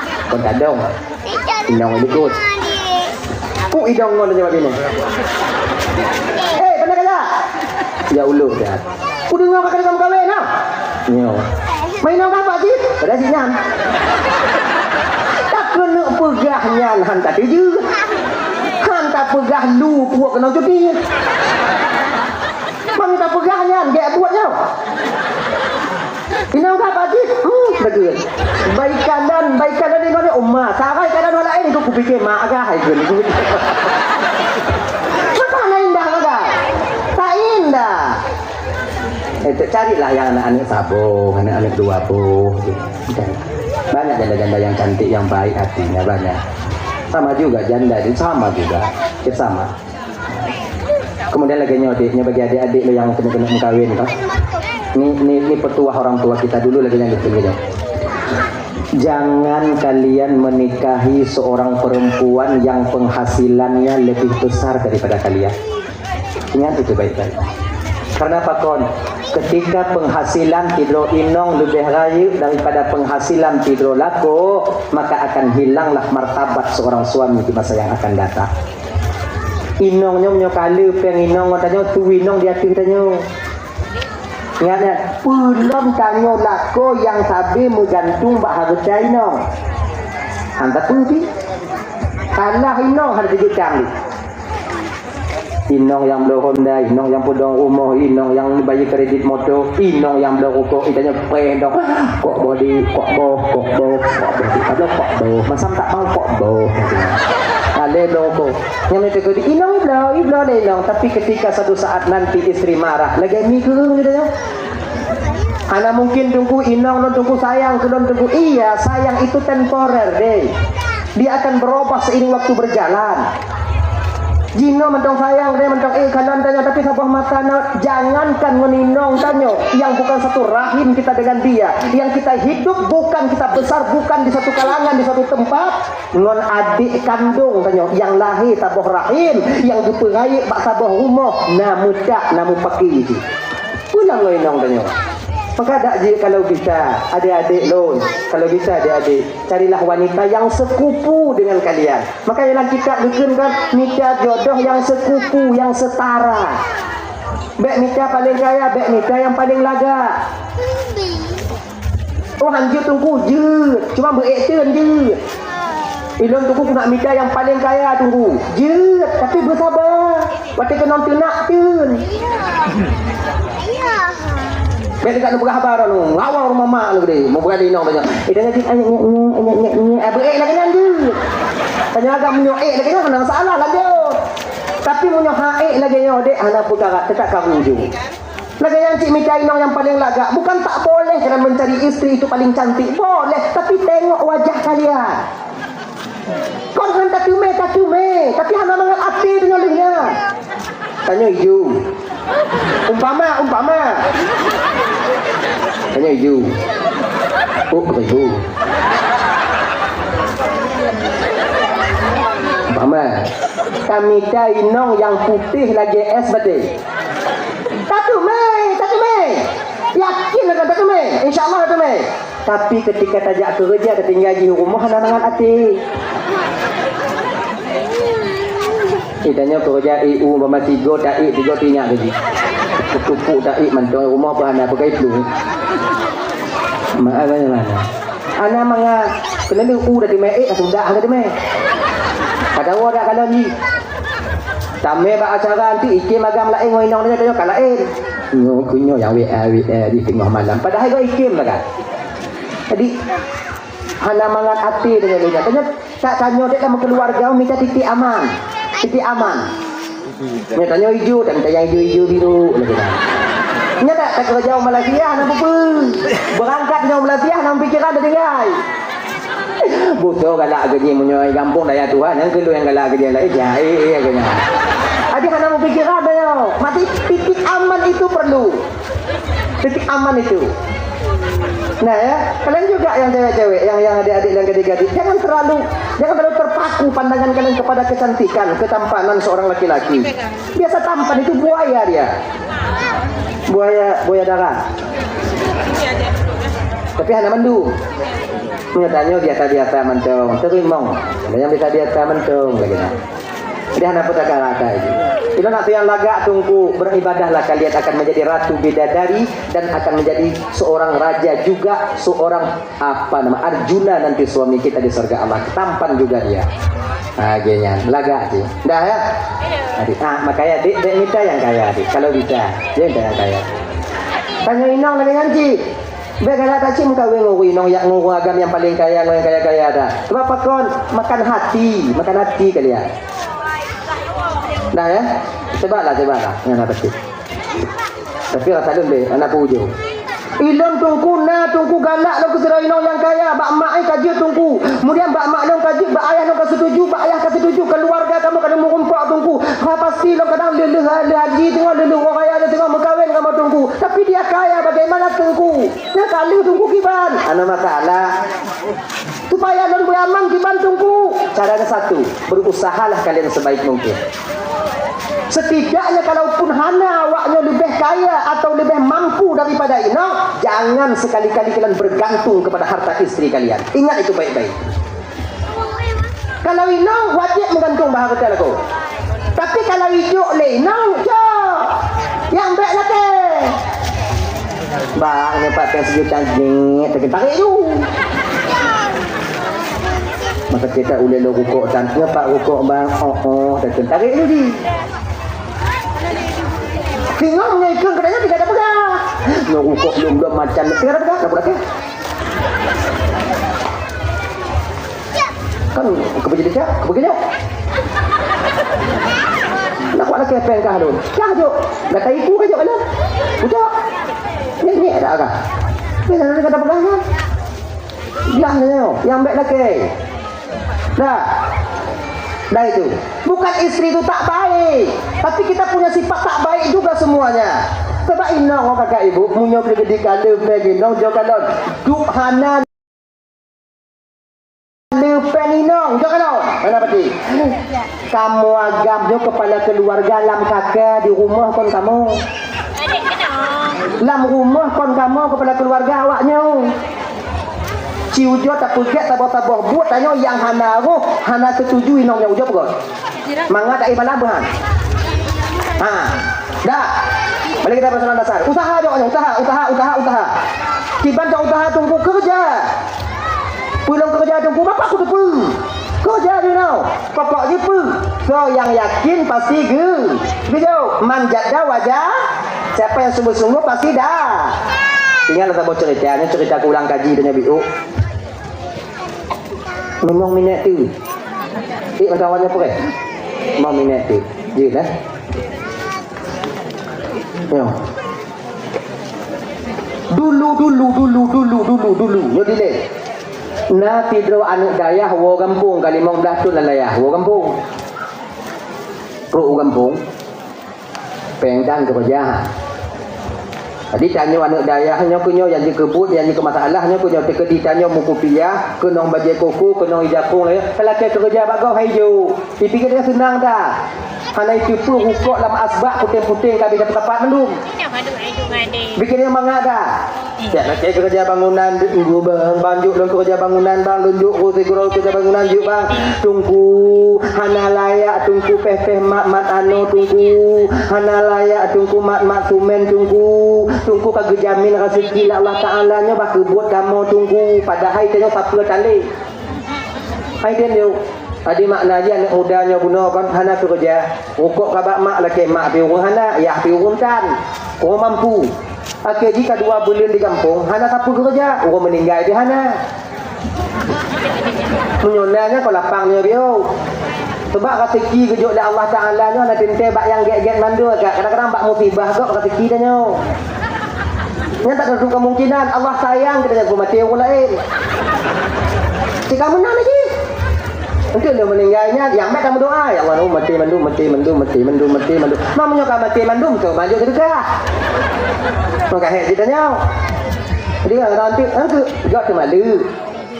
Kon tadong. Inong likot. Ku idong ngon jawab ini. Eh, pandai kaya? Ya uluk dah. Ku dengar kakak kamu kawin nah. Nyo. Main orang apa sih? Pada si nyan. Tak kena peugah nyan han tak tuju. Han tak peugah lu puak kena cuti. Mang tak peugah nyan dia buat nyo. Inong ka Pak Cik, hmm, betul. Baik keadaan, baik keadaan di mana Uma? Sarai keadaan orang lain itu kupikir mak agak hai pun. Maka nak indah agak. Tak indah. Eh, carilah yang anak-anak sabo, anak-anak dua boh. Banyak janda-janda yang cantik, yang baik hatinya banyak. Sama juga janda itu sama juga, sama. Kemudian lagi nyoe dek, nyoe bagi adik-adik lo yang kena-kena mengkawin kan. Ni, ni, ni petuah orang tua kita dulu lagi yang betul gitu. Jangan kalian menikahi seorang perempuan yang penghasilannya lebih besar daripada kalian. Ingat itu baik-baik. Karena apa kon? Ketika penghasilan sidroe inong leubeh rayeuk daripada penghasilan sidroe lakoe, maka akan hilanglah martabat seorang suami di masa yang akan datang. Inong nyoe meunyoe ka le péng inong ngon tanyoe, tu inong di ateueh tanyoe. Ingat, ingat, peue lom tanyoe lakoe nyang sabe meugantung bak hareuta inong. Han sapeue pih. Salah inong hana teujeuet kambek. Inong nyang bloe Honda, inong nyang peudong rumoh, inong nyang bayeue kredit moto, inong nyang bloe rukok, itanyoe preh dong. Kok boh di, kok boh, kok boh, kok boh di, kok boh, kok boh. Masam tak mau kok boh. Alé bloe rukok. Nyang itu kredit, inong ibloe, ibloe lé inong. Tapi ketika satu saat nanti istri marah, lagèe mi kureueng gitu ya. Hana mungkin Teungku inong lôn Teungku sayang keu lôn Teungku. Iya, sayang itu temporer deh. Dia akan berubah seiring waktu berjalan. Jinoe mantong sayang, dia mantong ék kalon tanyoe, tapi saboh masa na, jangankan ngon inong tanyoe yang bukan satu rahim kita dengan dia, yang kita hidup bukan, kita besar bukan di satu kalangan, di satu tempat, ngon adék kandong tanyoe yang lahé saboh rahim, yang geupeurayeuk bak saboh rumoh, na meudak, na meupaké jih. Pulang ngon inong tanyoe. Maka dak jih kalau bisa, adék-adék lôn, kalau bisa adék-adék, carilah wanita yang sekupu dengan kalian. Maka dalam kitab geukheun kan, mita jodoh yang sekupu, yang setara. Bèk mita paling kaya, bèk mita yang paling lagak. Oh, hanjeuet Teungku, jeuet. Cuma beuék teun jeuet. Ilôn Teungku keuneuk mita nyang paleng kaya Teungku. Jeuet, tapi beusaba. Watèe keunong teunak teun. Bèk teuka neupeugah haba droeneuh, ngawang rumoh mak lôn keudéh. Mupeugah lé inong tanyoe. Eh, tanyoe jeuet, anyek, nyek, nyek, anyek, nyek, nyek. Ah, beuék lagèe nyan jeuet. Tanyoe agam meunyoe ék lagèe nyan hana masalah, lanjut. Tapi meunyoe han ék lagèe nyoe, dek, hana peukara, teuka karu ju. Lagèe nyan cit mita inong nyang paleng lagak, bukan tak boleh kalian mencari istri itu paling cantik, boleh, tapi tengok wajah kalian. Kon han tateumé, tateumé, tapi hana mangat até deungon lheueh nyan. Tanyoe iju. Umpama, umpama. Tanyoe iju. Oh, bukan iju. Umpama, tamita inong nyang putéh lagèe és batèe. Tateumé, tateumé. Yakin akan tateumé. Insya Allah tateumé. Tapi ketika tajak keureuja, tatinggai jih u rumoh hana mangat até. Eh, tanyoe keureuja, eh, u bama tigo taék, tigo tinyak gaji. Tupuk taék mantong rumoh pun hana peugah iplueng. Maaf, mana, mana? Hana mangat, keuneulheueh u tateumé, eh, ka sudah tateumé. Ka dawa dak kalon jih. Tamé bak acara nanti iké magam laén ngon inong tanyoe, tanyoe ka laén. Nyoe keuh nyoe nyang wék, eh, wék, eh, di teungoh malam. Padahai goe iké makan. Jadi, hana mangat até deungon lé nyan. Tanyoe, tak tanyoe dek lam keuluwarga mita titik aman. Titik aman. Nyoe tanyoe ijo, dan nyang ijo-ijo biru lagèe nyan. Nyan dak takeureuja u Malaysia, hana peue-peue. Beurangkat nyoe Malaysia, hana pikiran tatinggai. Beusoe galak geuh jih meunyoe gampông daya Tuhan, nyang keuh nyang galak geuh jih laén, eh, jai, eh, geuh nyan. Jadi hana meupikiran tanyoe. Mati titik aman itu perlu. Titik aman itu. Nah ya, kalian juga yang cewek-cewek, yang, yang adik-adik dan gadis-gadis, jangan terlalu, jangan terlalu terpaku pandangan kalian kepada kecantikan, ketampanan seorang laki-laki. Biasa tampan itu buaya dia. Buaya, buaya darat. Tapi hana mandum. Meunyoe tanyoe biasa-biasa mantong, teurimong. Ada nyang biasa-biasa mantong lagèe nyan. Jadi hana peue takara akai jih. Ilôn nak nyang lagak Teungku, beribadahlah kalian akan menjadi ratu bidadari dan akan menjadi seorang raja juga, seorang, apa nama, Arjuna nanti suami kita di surga Allah. Tampan juga dia. Ha, lagèe nyan, lagak jih. Dah ya? Adik, ah, makanya dek, dek mita nyang kaya, dek. Kalau bisa, dia mita nyang kaya. Tanyoe inong lagèe nyan cit. Bèk galak that cit meukawen ngon ureueng inong, jak ngon ureueng agam nyang paleng kaya, ngon nyang kaya-kaya that. Sebab pakon? Makan hati, makan hati kalian. Dah ya? Cobalah, cobalah. Nyan hana pasti. Tapi rasa lôn deh, hana peue ujông. Ilôn Teungku na, Teungku galak lôn keu sidroe inong nyang kaya, bak mak ai ka jeuet Teungku. Kemudian bak mak lôn ka jeuet, bak ayah lôn ka setuju, bak ayah ka setuju, keuluwarga kamoe ka meurumpok Teungku. Ha, pasti lôn kadang lheuh-lheuh, lheuh haji teungoh, lheuh-lheuh uroe raya lôn teungoh meukawen ngon teungku. Tapi dia kaya bagaimana teungku? Nyan ka lheuh teungku kiban. Hana masalah. Supaya lôn beuaman kiban teungku. Cara nyang satu, berusahalah kalian sebaik mungkin. Setidaknya kalaupun hana awaknyoe leubeh kaya atau leubeh mampu daripada inong, jangan sekali-kali kalian bergantung kepada harta istri kalian. Ingat itu baik-baik. Kalau inong wajéb meugantung bak hareuta lakoe. Tapi kalau ijok lé inong, cok. Nyang bék lakée. Bang, nyoe pat péng sijuta jih, takeun tarék ju. Maka kita ulée lôn rukok tan, nyoe pat rukok bang, oh, oh, takeun tarék ju di. Singoh nyoe ikheun keunan nyoe tinggai tapeugah. Nyoe rukok lom-lom macam, tinggai tapeugah, tapeugah. Kan keubeujeuet jak, keubeujeuet jak. Nak kuat lakée péng kah lôn. Kah jok. Gata iku kah jok kana? Ucok. Ni, ni ada kah? Ni ada kata pegang kan? Bilang dia, yang baik lakée. Dah. Dah itu. Bukan istri itu tak baik, tapi kita punya sifat tak baik juga semuanya. Sebab inong kakak ibu, meunyoe keu geudik ka leupée ginong jok kalon. Dup hana leupée inong, jok kalon. Mana pati? Kamoe agam nyoe kepala keluarga lam kaka di rumoh kon kamoe. Lam rumoh kon kamoe kepala keluarga awaknyoe. Ci ujoe tapeugét saboh-saboh buet tanyoe nyang hana roh, hana setuju inong nyang ujoe peugét. Mangat ai malam beuhan. Ha. Dah. Balik kita persoalan dasar. Usaha jok nyoe, usaha, usaha, usaha, usaha. Kiban jok usaha tunggu kerja. Peulom kerja tunggu, bapak kuteupeu. Kerja jinoe. Pokok jih peue? Soe nyang yakin pasti geu-, geujok. Man jadda waja, siapa yang sungguh-sungguh pasti dah. Ingat lah saboh cerita, ni cerita keu ulang kaji dan nyabi. Memang minat tu. Eh, mata awaknya apa, eh? Memang minat tu. Jeuet, eh? Ya. Dulu, dulu, dulu, dulu, dulu, dulu. Nyoe dilée. Na sidroe aneuk dayah woe gampông, ka limong blaih thon lam dayah, woe gampông. Trok u gampông, péng dan keureuja. Jadi tanyoe aneuk dayah nyoe keu nyoe nyang jikeubuet, nyang jikeu masalah nyoe keu nyoe teukeudi tanyoe meukupiah, keunong bajée koko, keunong ija kong, eh, talakée keureuja bak gob hai jok. Dipike dia seunang dah. Hana iteupeue rukok lam asbak puténg-puténg ka bida peusapat mandum. Bikin dia mangat dah. Siap nak cari kerja bangunan, dua bang, banjuk lôn kerja bangunan, bang, lôn juk ku siguro kerja bangunan, juk, bang. Tungku, hana layak tungku peh-peh mat-mat ano tungku. Hana layak tungku mat-mat sumen tungku. Tungku ka geujamin rezeki lé Allah Taala nyoe bak keubuet kamoe tungku. Padahai tanyoe sapeue talé. Hai den yuk. Adi makna jih aneuk muda nyoe bunoe kon hana keureuja. Rukok kabak mak lakée mak pi ureueng hana, yah pi ureueng tan. Ureueng mampu. Akhé jih ka dua buleuen di gampông, hana sapeue keureuja, ureueng meuninggai pih hana. Meunyoe na nyan kon lapang nyoe riôh. Sebab raseuki geujok lé Allah Taala nyoe hana teuntée bak nyang gét-gét mandum, Kak. Kadang-kadang bak musibah gob raseuki tanyoe. Nyan tak teututup kemungkinan Allah sayang keu tanyoe geumaté ureueng laén. Cit ka meunan lagée. Engkeuh lheueh meuninggai nyan, nyang mat ka meudoa, "Ya Allah, maté mandum, maté mandum, maté mandum, maté mandum." Nah, meunyoe ka maté mandum, tu manjok teudeukah. Maka hék jih tanyoe. Jadi, orang tu, orang tu, gak teumaleue.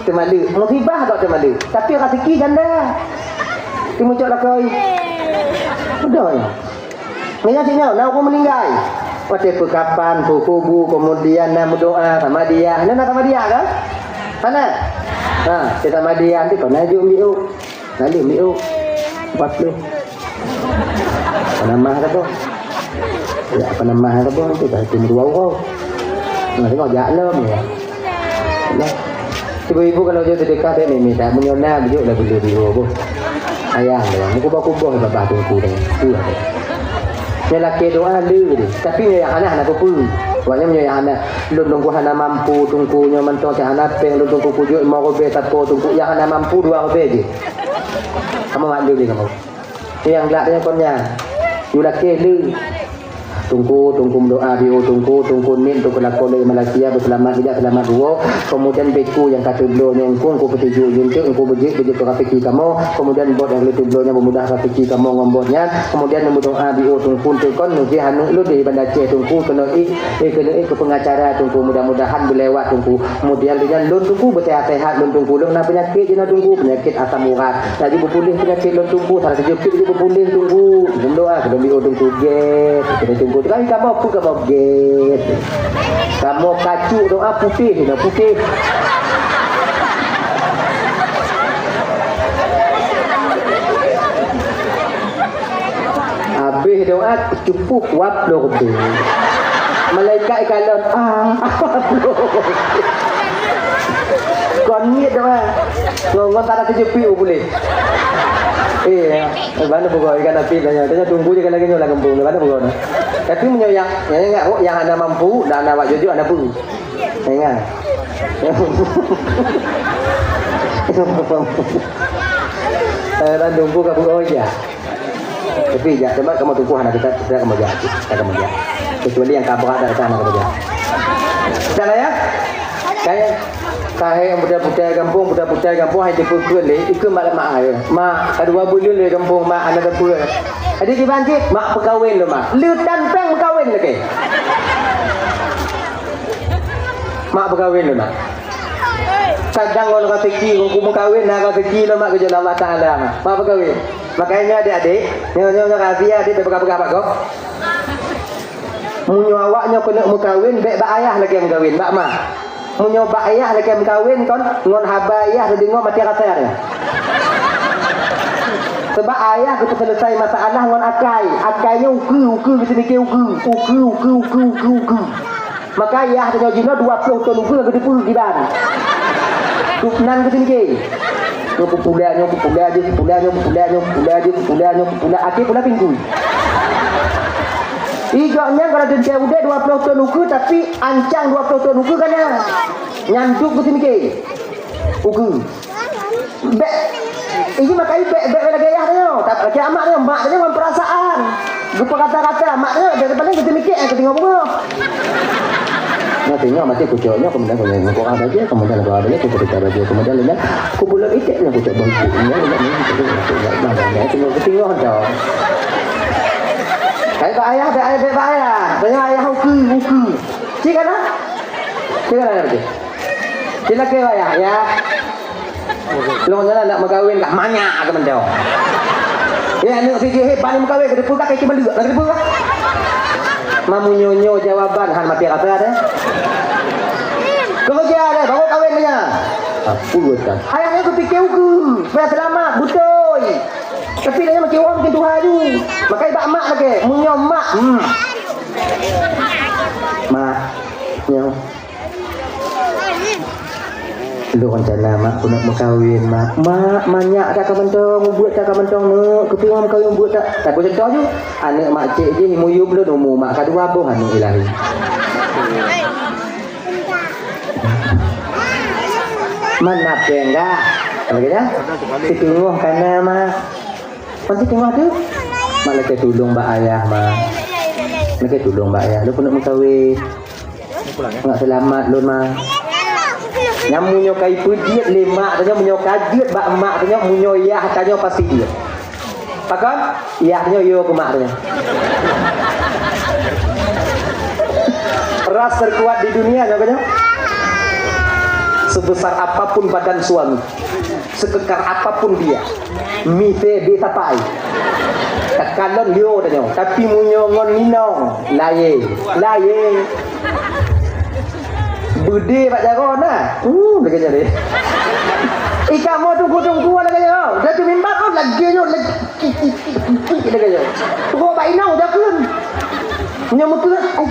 Teumaleue. Musibah gak teumaleue. Tapi rezeki ganda. Timucok lakoi. Udah ya. Nyan cit nyoe, na ureueng meuninggai. Watée peukapan, peukubu, keumudian na meudoa, samadiyah. Na, na samadiyah kan? Hana? Ha, cit samadiyah tu pernah juk miuk. Lalu miuk. Empat puluh. Apa nama kata? Ya, apa nama kata? Itu dah itu dua orang. Nah, tengok jak lom ya. Nah. Ibu-ibu kalau jeuet seudeukah, bèk mimita. Meunyoe na, beujeuet lah beu le biro boh. Ayah dia, meukuboh-kuboh babah teungku dia. Tu lah dia. Nyoe lakée doa le dia. Tapi nyoe nyang hana, hana peue-peue. Awaknyan meunyoe nyang hana, lôn teungku hana mampu, teungku nyoe mantong cit hana péng, lôn teungku kujeuet lima ribèe sapo teungku, nyang hana mampu dua ribèe jih. Kamoe maklum lé kamoe. Nyoe nyang glak nyoe kon nyan. Yue lakée le. Teungku, Teungku meudoa bak Teungku, Teungku niet, Teungku lakoe lé Malaysia, beuseulamat geujak seulamat geuwoe. Keumudian bak Teungku nyang ka teubloe nyoe Teungku, Teungku peusijuek jeuet Teungku, Teungku beujeuet beujeuet keu raseuki kamoe. Keumudian bot nyang lheueh teubloe nyan beumudah raseuki kamoe ngon bot nyan. Keumudian neumeudoa bak Teungku, Teungku kon neujih aneuk lôn di Banda Aceh Teungku, keuneuk ék, eh, keuneuk ék keu peungacara Teungku, mudah-mudahan beulewat Teungku. Keumudian lheueh nyan lôn Teungku beuseuhat-seuhat lôn Teungku, lôn na peunyakét jinoe Teungku, peunyakét asam urat. Laju beupuléh peunyakét lôn Teungku, salah sijeuet pih laju beupuléh Teungku. Lôn doa keu lôn bak Teungku gét. Kata Teungku, "Teuka kamoe peue kamoe gét? Kamoe kacuk doa putéh, na putéh." Habéh doa, cukup wab lôn teuh. Malaikat ikalon, ah, wab lôn. Kon niet doa. Ngon, ngon tanah teujeupi u puléh. Eh, bana bugoe ikan api tanya. Tanya Teungku je kan lagèe nyoe lam gampông. Bana bugoe. Tapi meunyoe nyang, nyang, nyang, nyang hana mampu, dan hana awak jujur, hana peue. Ingat. Eh, dan Teungku ka bugoe je. Tapi jak, teuma kamoe Teungku hana kita, kita kamoe jak. Kita kamoe jak. Kecuali nyang ka brat dah, kita hana kamoe jak. Dah lah ya? Kaya, kaya nyang putéh-putéh gampông, putéh-putéh gampông, hai jipeukeuen lé, ikeu mak lé mak ai. Mak, ka dua buleuen lé gampông, mak, hana teupeu. Jadi kiban cit, mak peukawen lé mak. Le tan péng meukawen lagèe. Mak peukawen lé mak. Kadang ngon raseuki, ngon ku meukawen, na raseuki lé mak geujok lé Allah Taala. Mak peukawen. Makanya adik-adik, nyoe, nyoe, nyoe rahsia adik, peugah-peugah bak gob. Meunyoe awak nyoe keuneuk meukawen, bèk bak ayah lagèe meukawen, bak ma. Meunyoe bak ayah lagèe meukawen kon, ngon haba ayah teudeungoe maté rasa nyan. Sabab ayah geupeuseuleusoe masalah ngon akai. Akai nyoe ukeue, ukeue geuseumiké ukeue. Ukeue, ukeue, ukeue, ukeue, ukeue. Maka ayah tanyoe jinoe dua ploh thon ukeue geuteupeue kiban. Nan geuseumiké. Nyoe peupulan, nyoe peupulan, nyoe peupulan, nyoe peupulan, nyoe peupulan, nyoe peupulan, nyoe peupulan, akhé pula pinggu. Ijok nyan kalau teuntèe udép dua ploh thon ukeue, tapi ancang dua ploh thon ukeue ka na. Nyan dum geuseumiké. Ukeue. Bèk. Ini makanya bèk, bèk lagèe ayah tanyoe. Tak lagèe mak tanyoe, mak tanyoe ngon perasaan. Geupeu kata-kata, mak tanyoe dari paling geuseumiké, eh, keutinggai bungoh. Nah, tinggal mati kucok nyoe, kemudian, kemudian, kucok bangkit, nyoe, nyoe, nyoe, nyoe, nyoe, nyoe, nyoe, nyoe, nyoe, nyoe, nyoe, nyoe, nyoe, nyoe, nyoe, nyoe, nyoe. Hai bak ayah, bak ayah, bak ayah. Tanya ayah ukeue, ukeue. Cik kan, ah? Cik kan, ah, betul? Cik lagi ayah, ya. Lôn nyan nak meukawen kah manyak keu mantong. Ya, aneuk si jih, eh, bani meukawen, keu teupeu kah, keu teupeu kah? Mamu nyoe-nyoe jawaban, han maté rasa deh. Keuh jih deh, baru kawen nyan. Apa kan? Ayah nyoe geupiké ukeue, supaya seulamat, beutôi. Tapi nyan makin orang makin tuha ju. Makai bak mak lagèe, meunyoe mak, hmm. Mak, nyoe. Lôn rencana mak keuneuk meukawen, mak. Mak, manyak that ka mantong, ubeut that ka mantong, neuk. Keupeue meukawen ubeut that? Tapi contoh ju, aneuk mak cék jih muyueb lôn umu mak ka dua boh aneuk ilahi. Mana péng dah? Lagèe nyan? Siteungoh ka na, mak. Nanti tengok tu. Mak lakèe tulông bak ayah, mak. Lakèe tulông bak ayah. Lôn keuneuk meukawen. Ngat seulamat lôn, mak. Nyan meunyoe ka ipeujiet lé mak tanyoe, meunyoe ka jeuet bak mak tanyoe, meunyoe yah tanyoe pasti jeuet. Pakon? Yah tanyoe yo keu mak tanyoe. Ras terkuat di dunia nyoe, kan? Sebesar apapun badan suami, sekekar apapun dia, Mite bit sapai. Takalon yo tanyoe, tapi meunyoe ngon inong, laye, laye. Beudé bak jaroe na. Uh, lagèe nyan deh. Ika mo tunggu-tunggu lagèe nyoe. Dah tu mimbar, oh, lagèe nyoe, lagèe, lagèe nyoe. Tunggu bak inong, dah pun. Nyoe meukeue, ai,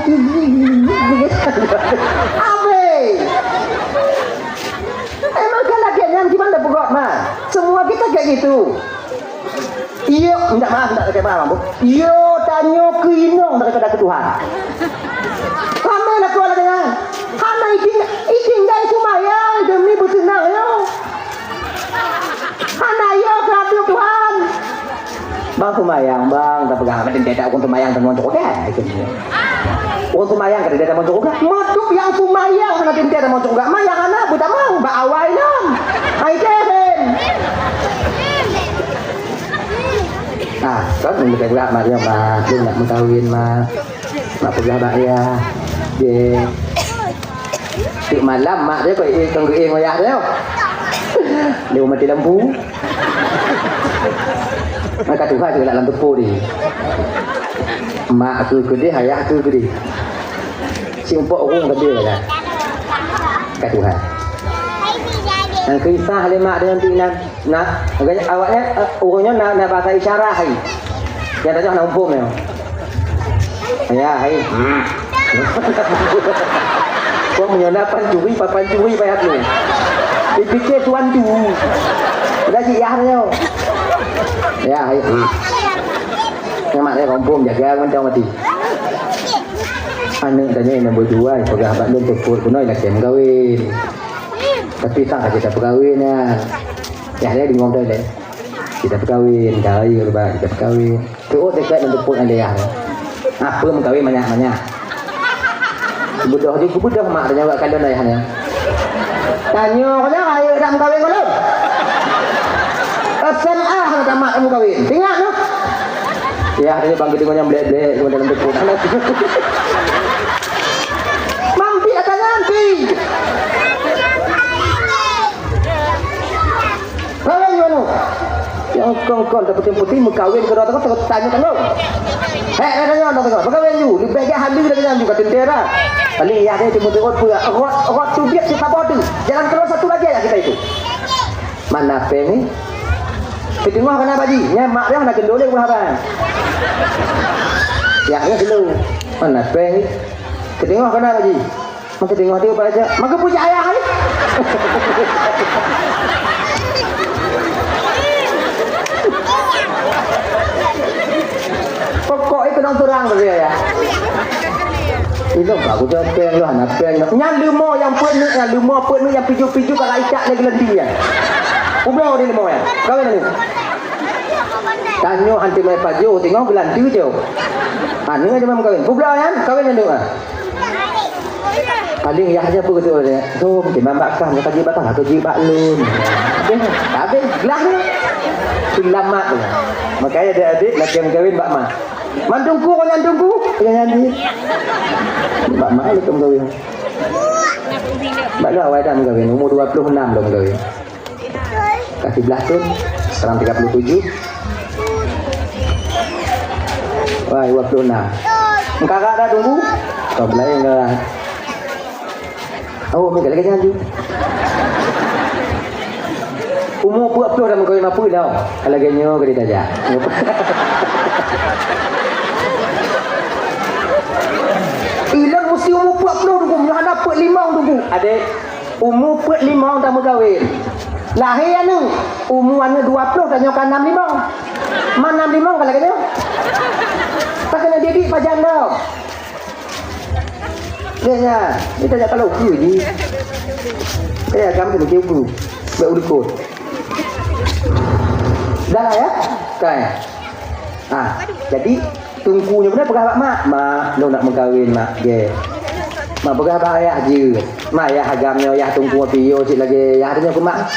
abis. Emang kan lagèe nyan, gimana peugot, ma? Semua kita kayak gitu. Iya, minta maaf, minta sakit maaf, Ambo. Iya, tanyoe keu inong daripada keu Tuhan. Ramé lakoe lagèe nyan. Hana iting-, itinggai sumbayang demi beuseunang nyoe. Hana iya keu Tuhan. Bang seumayang, bang, tapeugah, "Meuteumé ureueng seumayang tamong cok udah." Ureueng seumayang ka tamong cok udah. Meudup nyang seumayang hana teuntèe tamong cok udah. Mayang hana beutamong bak awai lom. Hai keren. Ah, kan mun teupeugah mak dia, "Mak, lôn nak meukawen, Mak." Mak peugah bak ayah, "Jeh." Tiep malam mak dia keu, eh, keu geuéh ngoyah dia. Dia mati lampu. Maka Tuhan juga dalam teupô dia. Mak aku keudeh, ayah aku keudeh. Si umpok urung keudeh lah. Ka Tuhan. Nyang keusah lé mak dia nanti nan. Nah, awaknyan, eh, ureueng nyoe na, na bahasa isyarat hai. Nyang tanyoe na umpung nyoe. Ya, hai. Hmm. Kok meunyoe na pancuri, pa-, pancuri payah tu. Dipikir tuan tu. Udah jih yah nyoe. Ya, hai. Hmm. Nyamak dia kampung jaga macam mati. Aneuk tanyoe nombor dua peugah bak lôn teupot keunoe lakèe meukawen. Tapi sang ka kita peukawen nyan. Ya, dia deungoe beutôi lé. Kita peukawen, ka rayeuk leubeh kita peukawen. Teuôt dekat lôn teupot alèh yah. Apa meukawen manyak-manyak. Beudôh di beudôh mak tanya awak kalon ayah nyan. Tanyoe nyan rayeuk dak meukawen ngon lôn. S M A hana tamat meukawen. Ingat noh. Ya, tadi bang geudeungoe nyang blek-blek dalam teupot. Mampi akan nganti. Kawen nyoe nu. Nyang kon-kon tapeuteueng putih meukawen keudroe teungoh, teungoh tanya teungoh. Hek, hek, tanya teungoh. Meukawen ju, leubeh gét haleue lagèe nyan ju ka teuntèe dah. Paléng yah deh timu teungoh peue. Rot, rot teubiet sisaboh tu. Jalan keluar satu lagi ya kita itu. Mana pèng ni? Teudeungoe kana baji. Nyan mak dia na keundoleng buah abang. Ya, ya dulu. Mana pèng ni? Teudeungoe kana baji. Maka tengok dia baca, maka puji ayah ni. Pokok itu nang terang bagi ayah. Itu bagus jawab peng lu, anak peng lu. Nyan leumo nyang peuet neuk, nyan leumo peuet neuk nyang piju-piju kalau icak lagi lenti ya. Ubah di leumo ya. Kau ni. Tanyoe hanti mai pajoh, tengok geulanti jo. Aneuk aja mam kawin. Publoe nyan, kawin nyan dua. Paling yah aja peue geuteupeue lé. Dum, timbang bak kah, nyang ka jeuet bak kah, ka jeuet bak lôn. Habéh, habéh, glah ni. Selamat tu. Makanya adik-adik, laki meukawen bak mak. Man teungku, kon nyan teungku. Ya, nyan ni. Bak mak laki meukawen. Bak lôn awai dah meukawen, umur dua puluh enam dah meukawen. Ka siblaih thon, sekarang tiga puluh tujuh. Wah, dua puluh enam. Engkara dah tunggu? Kau belayan dah. Oh, mega lagi jangan tu. Umur empat puluh dah mengkawin apa dah? Kalau ganya kena tajak. Ilang mesti umur empat puluh tunggu, mudah ada empat lima tunggu. Adik, Umu peuet limong tameukawen. Lahé aneuk, umu aneuk dua ploh tanyoe ka nam limong. Man nam limong ka lagèe nyoe. Ka keuneuk didik pajan dong. Deh nyan, ni tajak taloe ukeue jih. Eh, agam keuneuk ukeue. Bèk ulikot. Dah lah ya? Kan? Ah, jadi Teungku nyoe beuna peugah bak mak, "Mak, lôn nak meukawen, Mak." Gèt. Mak peugah bak ayah jeuet. Mak, yah agam nyoe, yah teungku piôh cit lagèe yah tanyoe keu mak.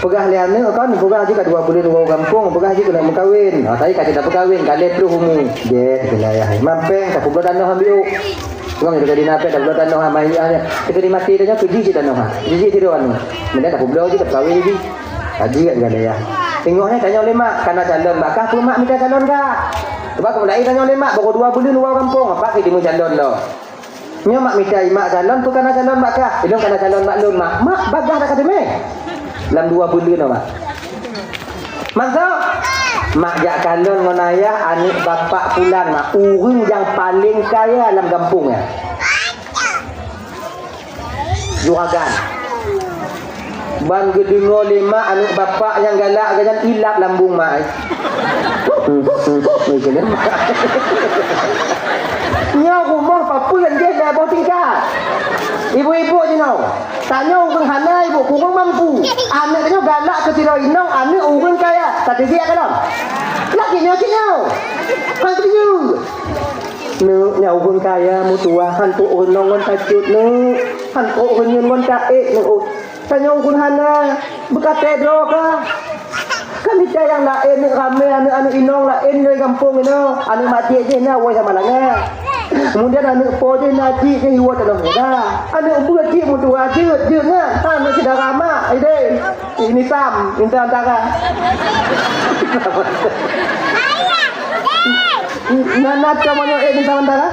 Peugah lé aneuk kon, peugah jih ka dua buleuen woe gampông, peugah jih keuneuk meukawen. Ha, tapi ka cit tapeukawen, ka lhèe ploh umu. Gèt, keuneuk ayah. Mampèng, tapeubloe tanoh ambiuk. Urang nyang teuka di napèk, tapeubloe tanoh amai ayah. Teuka di maté tanyoe, keu jih cit tanoh ha. Jih cit sidroe aneuk. Meunan tapeubloe jih, tapeukawen jih. Haji kat segala ya. Tengok ni tanya lé mak, kana calon bak kah, peue mak mita calon kah? Sebab kamu lain tanya lé mak, baru dua buleuen luwa gampông, apa sih timu calon dah? Nyo mak mita imak calon, peue kana calon bak kah? Ilong kana calon bak lôn mak. Mak bagah dah kata meh. Dalam dua buleuen dah mak. Masa? Mak jak kalon ngon ayah aneuk bapak pulan mak. Ureueng nyang paleng kaya lam gampông ya. Juragan. Ban geudeungoe lé mak aneuk bapak nyang galak geuh nyan ilap lambung mak ai. Nyoe rumoh papeuen jih dah boh tingkat. Ibu-ibu jinoe, tanyoe ureueng hana ibu kureueng mampu. Aneuk tanyoe galak keu sidroe inong aneuk ureueng kaya. Tapi dia kalon. Lagèe nyoe cit nyoe. Han teunyeuh. Neuk, nyan ureueng kaya meutuah, han trok ureueng nong ngon tacut, neuk. Han trok ureueng nyeun ngon taék, neuk. Tanyoe ureueng hana, beukatée droe ka. Kan mita nyang laén, neuk, ramé aneuk-aneuk inong laén di gampông inoe. Aneuk mak jih na, woe sama lagée. Kemudian aneuk po jih na, jih jih iwoe tanoh muda. Aneuk beuet jih meutuah jeuet, jeuet nyan. Aneuk syedara mak, ideh. Ini tam, intan tara. Na, na, cuma nyoe, eh, intan tara.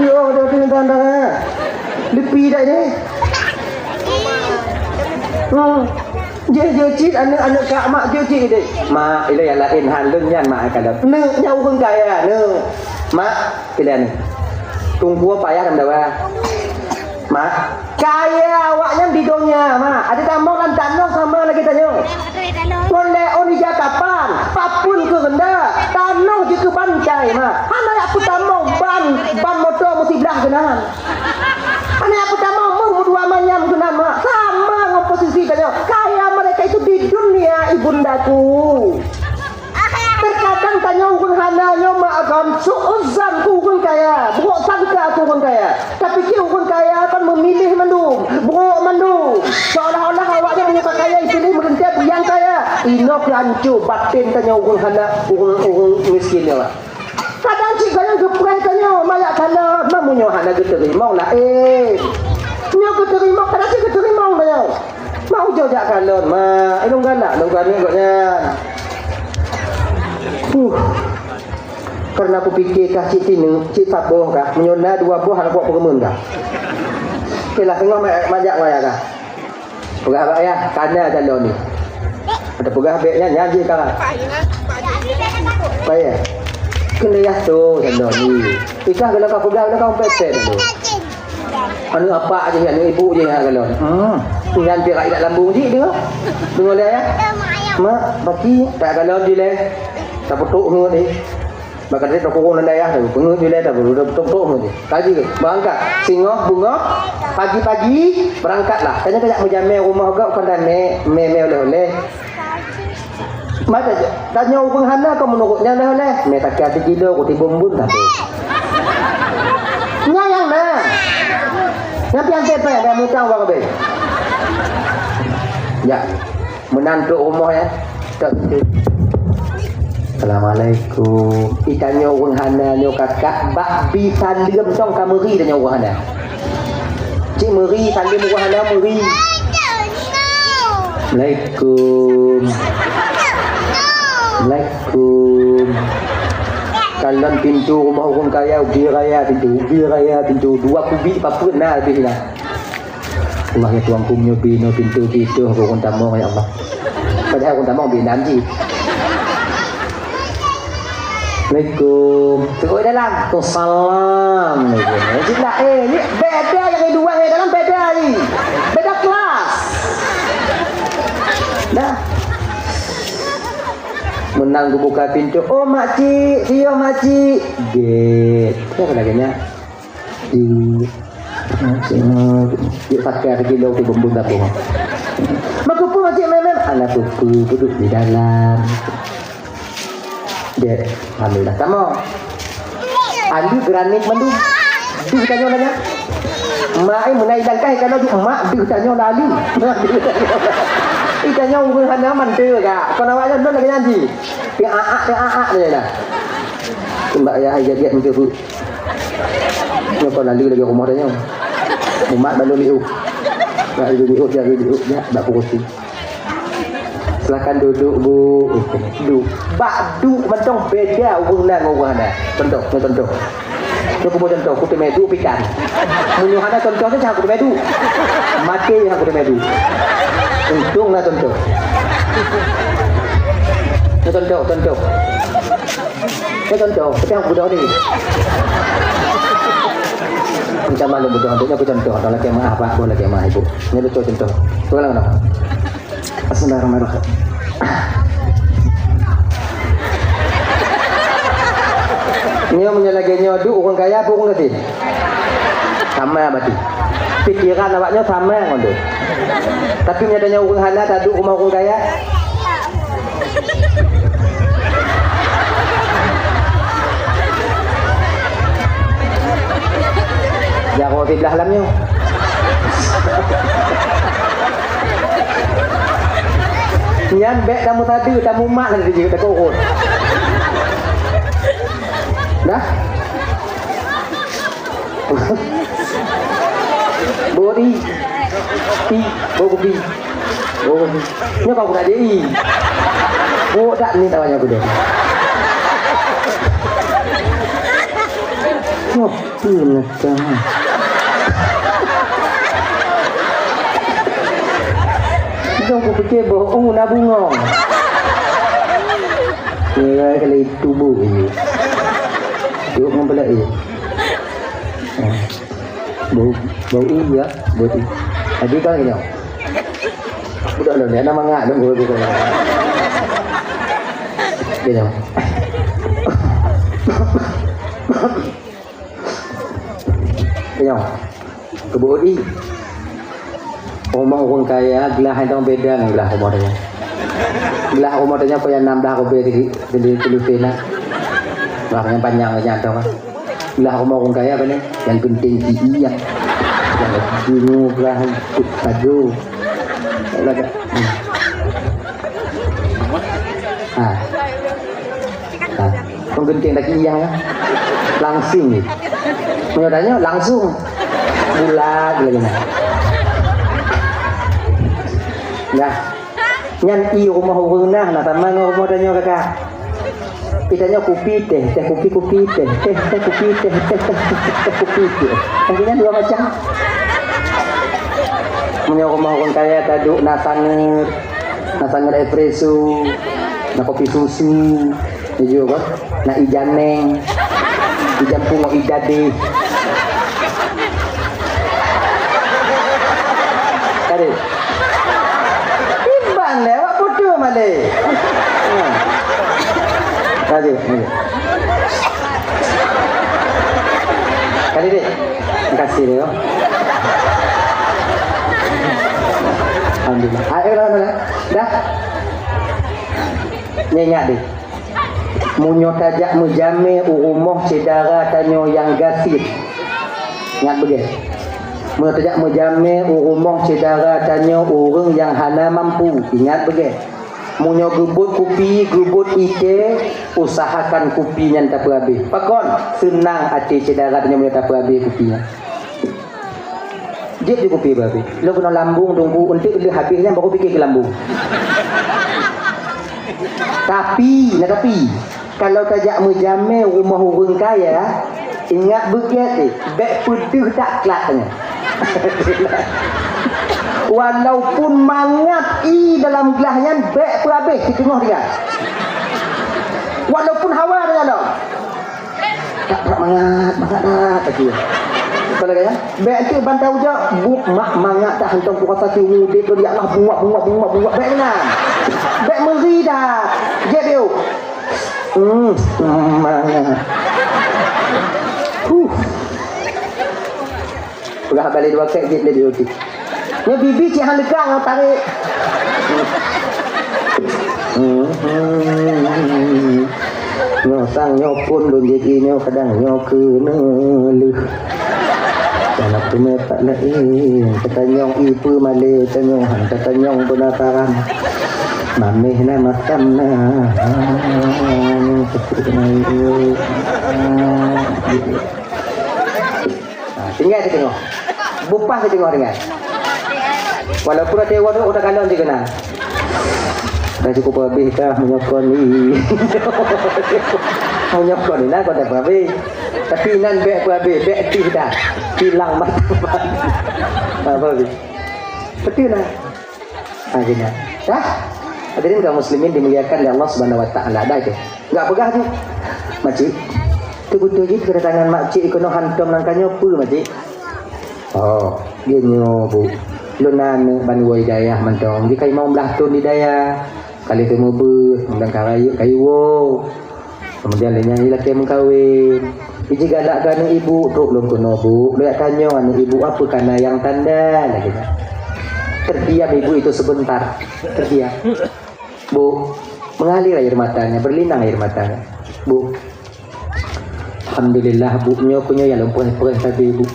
Yo, tu, tu, intan tara. Lepi dah deh. Hmm. Jeuet, jeuet cit, aneuk, aneuk kak mak jeuet cit deh. Mak, ilée nyang laén han lôn nyan mak ai kalon. Neuk, nyan ureueng kaya, neuk. Mak, pilihan ni. Teungku payah lam dawa. Mak, kaya awaknyan di donya, mak. Adak tamong lam tanoh sama lagée tanyoe. Ngon lé ôn ija kapan, papun keu reunda, tanoh jikeuban cai, mak. Hana jak peutamong ban, ban moto meusiblah geunan. Hana jak peutamong meuh meudua manyam geunan, mak. Sama ngon posisi tanyoe. Kaya mereka itu di dunia, ibundaku. Teukadang tanyoe ureueng hana nyoe mak agam su'uzan keu ureueng kaya, brok sangka keu ureueng kaya. Tapi cit ureueng kaya kan meumiléh mandum, brok mandum. Seolah-olah awaknyan meunyoe ka kaya ipiléh meureuntée bak nyang kaya. Inoe keuh hanco batén tanyoe ureueng hana, ureueng, ureueng miskin nyoe. Kadang cit gayang geupreh tanyoe, mak jak kalon, ma meunyoe hana geuteurimong laén. Nyoe geuteurimong, kadang cit geuteurimong tanyoe. Mak ujoe jak kalon, mak. Eh, lôn galak, lôn galak gobnyan. Huh. Karena kupike kah cit tineuk, cit saboh kah. Meunyoe na dua boh, hana kuat peureumeun kah. Oke lah, teungoh ma-, majak waya kah. Peugah bak ayah, kana calon ni. Ada peugah bek nyan, nyan jih kah. Payah. Kena yah tu calon ni. Ikah kena kau peugah, kena kau pepet tu. Aneuk apak jih, aneuk ibu jih hana kalon. Hmm. Nyan pih rakyat lambung jih deungoe. Deungoe lé ayah. Mak, baki tak kalon jih lé. Tapeutrok ngon ni. Bak keuneuk takurong lam dayah tu, peungeut jih lé tapeutrok ngon ni. Kaji, beurangkat. Singoh beungoh, pagi-pagi beurangkatlah. Tanyoe tajak meujamé rumoh gop kon tamé, mé-mé oleh-oleh. Mata tanyoe ureueng hana keu meunurot nyan lheueh-lheueh. Mé takah sikilo kutiboh mbun tapi. Nyan nyang na. Nyan pian tepeng dah mutang bang abéh. Ya. Meunan trok rumoh ya. Tok tu. Assalamualaikum. Itanyoe ureueng hana nyoe kakak bak bi saleuem tong ka meuri tanyoe ureueng hana. Cit meuri, saleuem ureueng hana meuri. Assalamualaikum. Assalamualaikum. Kalon pintoe rumoh ureueng kaya, ubi raya pintoe, ubi raya pintoe, dua kubik papeuen na leubeh na. Allah ya Tuhanku, meunyoe bi inoe pintoe bi toh ureueng tamong ya Allah. Padahai ureueng tamong bi nan jih. Assalamualaikum. Teuk dalam. Waalaikumsalam. Cit laén, eh, ni beda nyang di luwa ngon dalam beda ni. Beda kelas. Dah. Meunan geubuka pintoe. "Oh, makcik, siyoh makcik." Gét. Apa lagèe nyan? Di, di pakai lagi lo di bumbu gabung. Meukeupeu makcik memang. Alah, peue-peue, duduk di dalam. Dek, alhamdulillah. Kamu? Alu granit mandum. Deuh tanyoe lagèe. Mak ai meunai langkai kalau di mak deuh tanyoe lalu. Ih, tanyoe ureueng hana mantöng gak. Kon awak nyan lagèe nyan jih. Piak aak, piak aak dia dah. Mbak ya, hai, jadiak meuteupeu. Nyoe kon lalu lagèe rumoh tanyoe. Umat balu liuh. Bak liuh, jak liuh, jak bak kursi. Silakan duduk, Bu. Duduk. Bak duek mantong beda ureueng na ngon ureueng hana. Contoh, nyoe contoh. Nyoe kubu contoh, kuteumé duek pikan. Meunyoe hana contoh tu, jangan kuteumé duek. Maté jangan kuteumé duek. Untung na contoh. Nyoe contoh, contoh. Nyoe contoh, tapi nyang kubeudôh ni. Macam mana beudôh tu? Nyoe contoh, dah lagèe maaf, Pak, boleh lagèe maaf, Ibu. Nyoe beutôi contoh. Ulang, ulang. Bismillahirrahmanirrahim. Nyoe meunyoe lagèe nyoe duek ureueng kaya apa ureueng gasien? Sama berarti. Pikiran awak nyoe sama ngon tu. Tapi meunyoe tanyoe ureueng hana taduek rumoh ureueng kaya, Blah lam nyoe. Nyan bèk tameusadeue, tamumat lagèe jih, takot. Dah? Bôh i. I, bôh kupi. Oh, nyoe ka budak J I. Budak ni tawanya budak. Nyoe pun nak. Jom ku pikir boh u na bungong. Nilai kali tubuh ini. Duduk ngon pula i. Bau, bau iya, bau i. Tadi kan ini. Budak dah ni, ada mangat dong guru tu. Dia dah. Dia dah. Kebudi. Rumah orang kaya, gelah itu beda dengan gelah rumah dia. Gelah rumah dia apa yang enam belas lebih di, di, di, di, di, Gelah yang panjang macam tu kan. Lah, rumah orang kaya apa ni? Yang genting tinggi, yang, yang bunga belah sagu. Ha. Ha. Penggenting lagi yang langsing ni. Meunyoe tanyoe langsung. Bulat lagi nah. Dah. Nyan i rumoh ureueng nah, na sama ngon rumoh tanyoe, kakak. I tanyoe kupi teh, teh kupi, kupi teh, teh, teh kupi teh, teh, teh, teh, teh kupi teh. Tapi nyan dua macam. Meunyoe rumoh ureueng kaya taduek na sangeut, na sangeut espresso, na kopi susu, Tujoh bah, na ijan neng, ijan pungo idadeh. Kali. Iban lé, awak bodoh malé. Ha. Kali, kali. Kali deh. Makasih deh, yo. Alhamdulillah. Ayo, dah, dah, dah. Dah. Nyenyak deh. Meunyoe tajak meujamé u rumoh syedara tanyoe nyang gasien, ingat beugét. Meunyoe tajak meujamé u rumoh syedara tanyoe ureuëng nyang hana mampu, ingat beugét. Meunyoe geubot kupi, geubot ié, usahakan kupi nyan tapeuhabéh. Pakon? Seunang até syedara tanyoe meunyoe tapeuhabéh kupi nyan. Jeuet di kupi babi. Lo keunoe lambung tunggu, untuk leuh habéh nyan baru pike keu lambung. Tapi, na tapi, kalau tajak meujamé rumoh ureuëng kaya, ingat beugét deh, bék peudeuh that klat nyan. Walaupun mangat i dalam glah nyan, bék peuhabéh siteungoh dia. Walaupun hawa dia dalam. Tak, tak mangat, mangat dah, kata dia. Kalau kaya, bék tu bantau je, bu, mak mangat dah hantom kuasa tinggi, dia tu dia Allah, buat, buat, buat, buat, bék menang. Bék meri dah. Jep yuk. Hmm, mangat. Huh. Peugah balik dua kek jeuet lé di uti. Nyoe bibi cit hana leuka ngon tarék. Nyoe sang nyoe phon lôn jeuet nyoe kadang nyoe keuneulheueh. Aneuk teumé pat laén, tatanyong ié peue malée tanyoe han tatanyong peunataran. Maméh na makam na. Ha, tinggai siteungoh. Bupah siteungoh tinggai. Walaupun até waduh udah kalon dikenal. Dah cukup habéh kah meunyoe kon ni. Meunyoe kon ni lah kau dah habéh. Tapi nan bék peuhabéh, bék tih dah. Hilang mata. Apa habéh? Betul lah. Akhirnya, dah. Hadirin kaum muslimin dimuliakan oleh Allah Subhanahu wa taala, dah itu. Enggak peugah tu. Makcik, tu beutôi jih keudatangan makcik keunoe hantom nangka nyoe peue, makcik? Oh, dia nyoe, Bu. Lôn na aneuk bandua di dayah mantong. Di kayu mau belah thon di dayah. Kali teumeubeuet, kemudian ka rayeuk kayu woe. Kemudian lé nyan ilakée meukawen. Iji galak keu aneuk ibu, trok lôn keunoe, Bu. Lôn jak tanyong aneuk ibu, apa kana yang tanda? Lagée nyan. Terdiam ibu itu sebentar. Terdiam. Bu, mengalir air matanya, berlinang air matanya. Bu. Alhamdulillah, Bu. Nyoe keu nyoe ya lôn preh-preh sabe, Bu.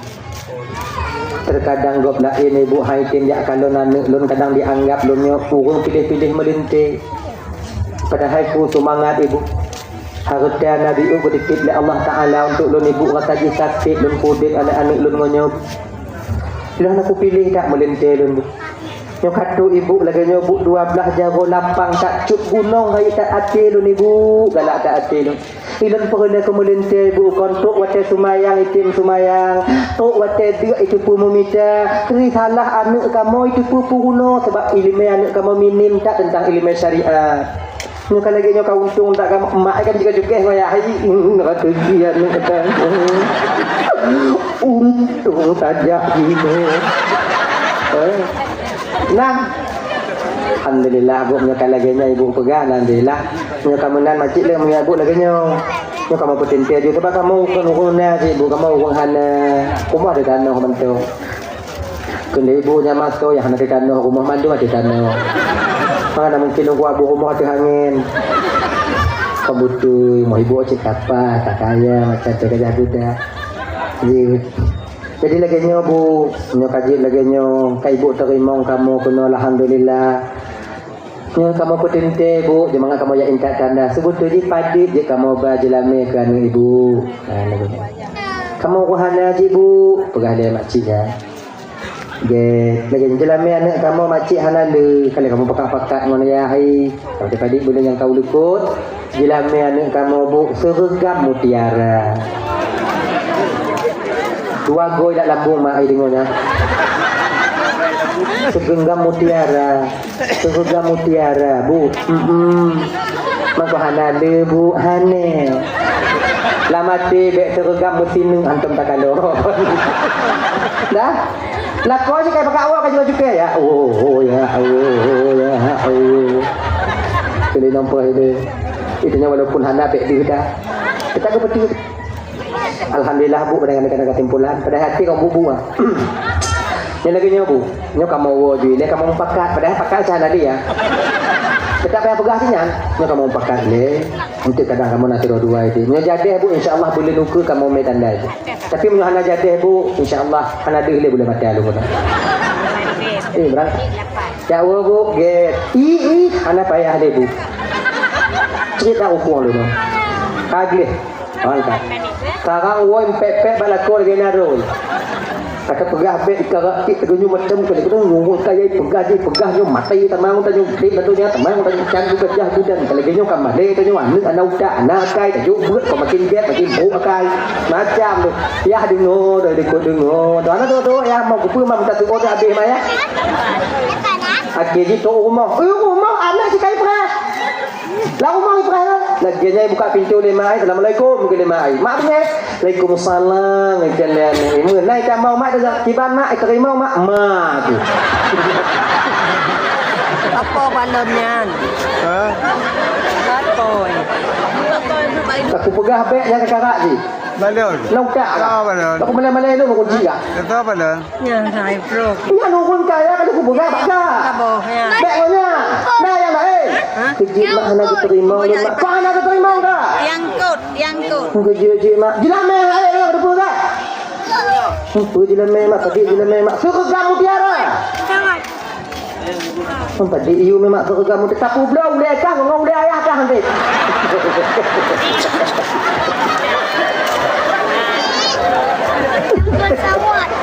Teukadang gob laén ibu hai tem jak kalon aneuk lôn, kadang jianggab lôn nyoe ureueng piléh-piléh meulintèe. Padahai peue seumangat ibu. Hareuta Nabi Yub geutitip lé Allah Taala untuk lôn ibu, rasa jih sakét lôn peudeueng aneuk-aneuk lôn ngon nyoe. Lôn hana kupiléh that meulintèe lôn bu. Nyoe ka trok ibu lagèe nyoe bu, dua blaih jaroe lapang that, cut gunong rayeuk that até lôn ibu, galak that até lôn. Ilôn peureulèe keu meulintèe ibu, kon trok watèe seumayang item seumayang, trok watèe deuk iteupeue meumita, risalah aneuk kamoe iteupeue peurunoe, sabab ileumèe aneuk kamoe minim that teuntang ileumèe syariat. Nyoe ka lagèe nyoe ka untông that kamoe, mak kan jika jugèh ngon yah hai, hmm, kata dia aneuk kata. Untông tajak jinoe. Eh. Nah. Alhamdulillah, bu, nyoe ka lagèe nyoe ibu peugah, alhamdulillah. Nyoe ka meunan macik lé meunyoe bu lagèe nyoe. Nyoe kamoe peuteuntèe ju, sabab kamoe ureueng-ureueng na cit bu, kamoe ureueng hana. Rumoh di tanoh mantong. Keuneuk ibu nyang maso nyang hana di tanoh, rumoh mandum di tanoh. Hana mungkin lôn kuat bu rumoh teuh angén. Ka beutôi, moh ibu cit kapa, ka kaya, macam teu gajah guda. Jeuet. Jadi lagèe nyoe bu, nyoe ka jeuet lagèe nyoe, ka ibu teurimong kamoe keunoe, alhamdulillah. Nyoe kamoe peuteuntèe bu, jeumangat kamoe jak intat tanda. Seubeutôi jih padit jeuet kamoe ba jeulamèe keu aneuk ibu. Ha, lagèe nyoe. Kamoe ku hana jih bu, peugah lé makcik nyan. Gèt, lagèe nyan jeulamèe aneuk kamoe makcik hana le, ka lheueh kamoe pakat-pakat ngon ayah hai. Padit-padit buleuen nyang ka u likot. Jeulamèe aneuk kamoe bu, Seureugam Mutiara. Dua goe lam lambông mak ai deungoe nyan. Seureugam Mutiara, Seureugam Mutiara bu. Hmm. Mangko hana le bu, hana. Lam até bèk Seureugam meusineuk hantom takalon. Dah. Lakoe jih kai pakat awak ka jeuet cukai, ya Allah, ya Allah, ya Allah. Keuneuk nampak itu. Itu nyan walaupun hana bèk deuh dah. Kita ke betul. Alhamdulillah bu, pada kami kena kesimpulan. Pada hati kau bubu ah. Nyoe lagèe nyoe bu. Nyoe kamoe woe ju lé kamoe mupakat. Padahai pakat cah hana dia. Tetap payah peugah cit nyan. Nyoe kamoe mupakat lé. Untuk kadang kamoe na sidroe dua itu. Nyoe jadeh bu, insya Allah buleuen ukeue kamoe mé tanda itu. Tapi meunyoe hana jadeh bu, insya Allah hana deuh lé buleuen maté lôn. Eh, berangkat. Jak woe bu, gèt. Ih, ih, hana payah lé bu. Cit dah ukong lôn. Ka gleh. Mantap. Sekarang woe pèt-pèt bak lakoe lagèe nyan. Kata peugah bèk ikarak tik donya macam kali. Kata nunggu kaya peugah jih, peugah nyoe maté tamang tanyoe. Dek dato nya tamang tanyoe can juga jah gudang. Kalau lagèe nyoe ka malèe tanyoe aneuk anak utak, anak akai, tanyoe buet kau makin gèt, makin brôk akai. Macam tu. Yah deungoe, dah deungoe, deungoe. Dah na tu, tu, yah mau kupeue, mau minta tu order habis mah, ya. Akhé jih trok rumoh. Eh, rumoh aneuk sikai preh. Lam rumoh ipreh. Lagèe nyan buka pintoe lé mak ai, "Assalamualaikum," keu lé mak ai. Mak beungèh, "Waalaikumsalam," keu lé aneuk. Meunan ka mau mak dah kiban mak, teurimong mak, mak tu. Apa balon nyan? Ha? Apa? Aku peugah bèk nyang kakarak jih. Balon. Longkak lah. Ah, balon. Aku malèe-malèe dulu kunci lah. Kata balon. Nyan hai, bro. Nyan ureueng kaya ka lheueh kupeugah bak kah. Kaboh, ya. Bèk ngon nyan. Nah, nyang laén. Hah? Keu jeuet mak hana geuteurimong lé mak. Kok hana geuteurimong kah? Nyang kot, nyang kot. Keu jeuet-jeuet mak. Jeulamèe hai, nyang geuteupeue kah? Peue jeulamèe mak, padit jeulamèe mak. Seureugam mutiara. Sangat. Padit ié memang seureugam, tapi bloe ulèe kah ngon ulèe ayah kah, hanté.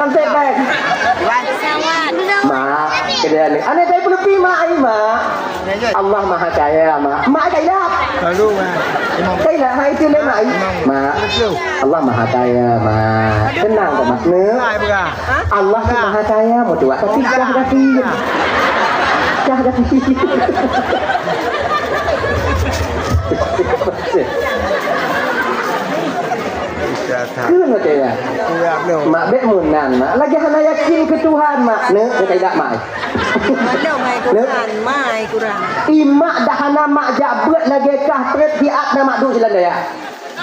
Hanté, Bang. Mak, keudeungan ni. Aneuk tai peuleupi, Mak, ai, Mak. Allah Maha Kaya, Mak. Mak, kaya. Lalu, Mak. Kaya, hai, itu lé, Mak, ai. Mak. Allah Maha Kaya, Mak. Tenang kok, Mak. Neuk. Allah tu Maha Kaya, meutuah. Tapi dah gaki. Dah gaki. Kena kaya. Mak bèk meunan, Mak. Lagi hana yakin keu Tuhan, Mak. Neuk, neuk, tidak, Mak. Belum, hai, kurang, mai, kurang. Imak dah hana mak jak beuet lagèe kah trép siat na mak duek jalan daya.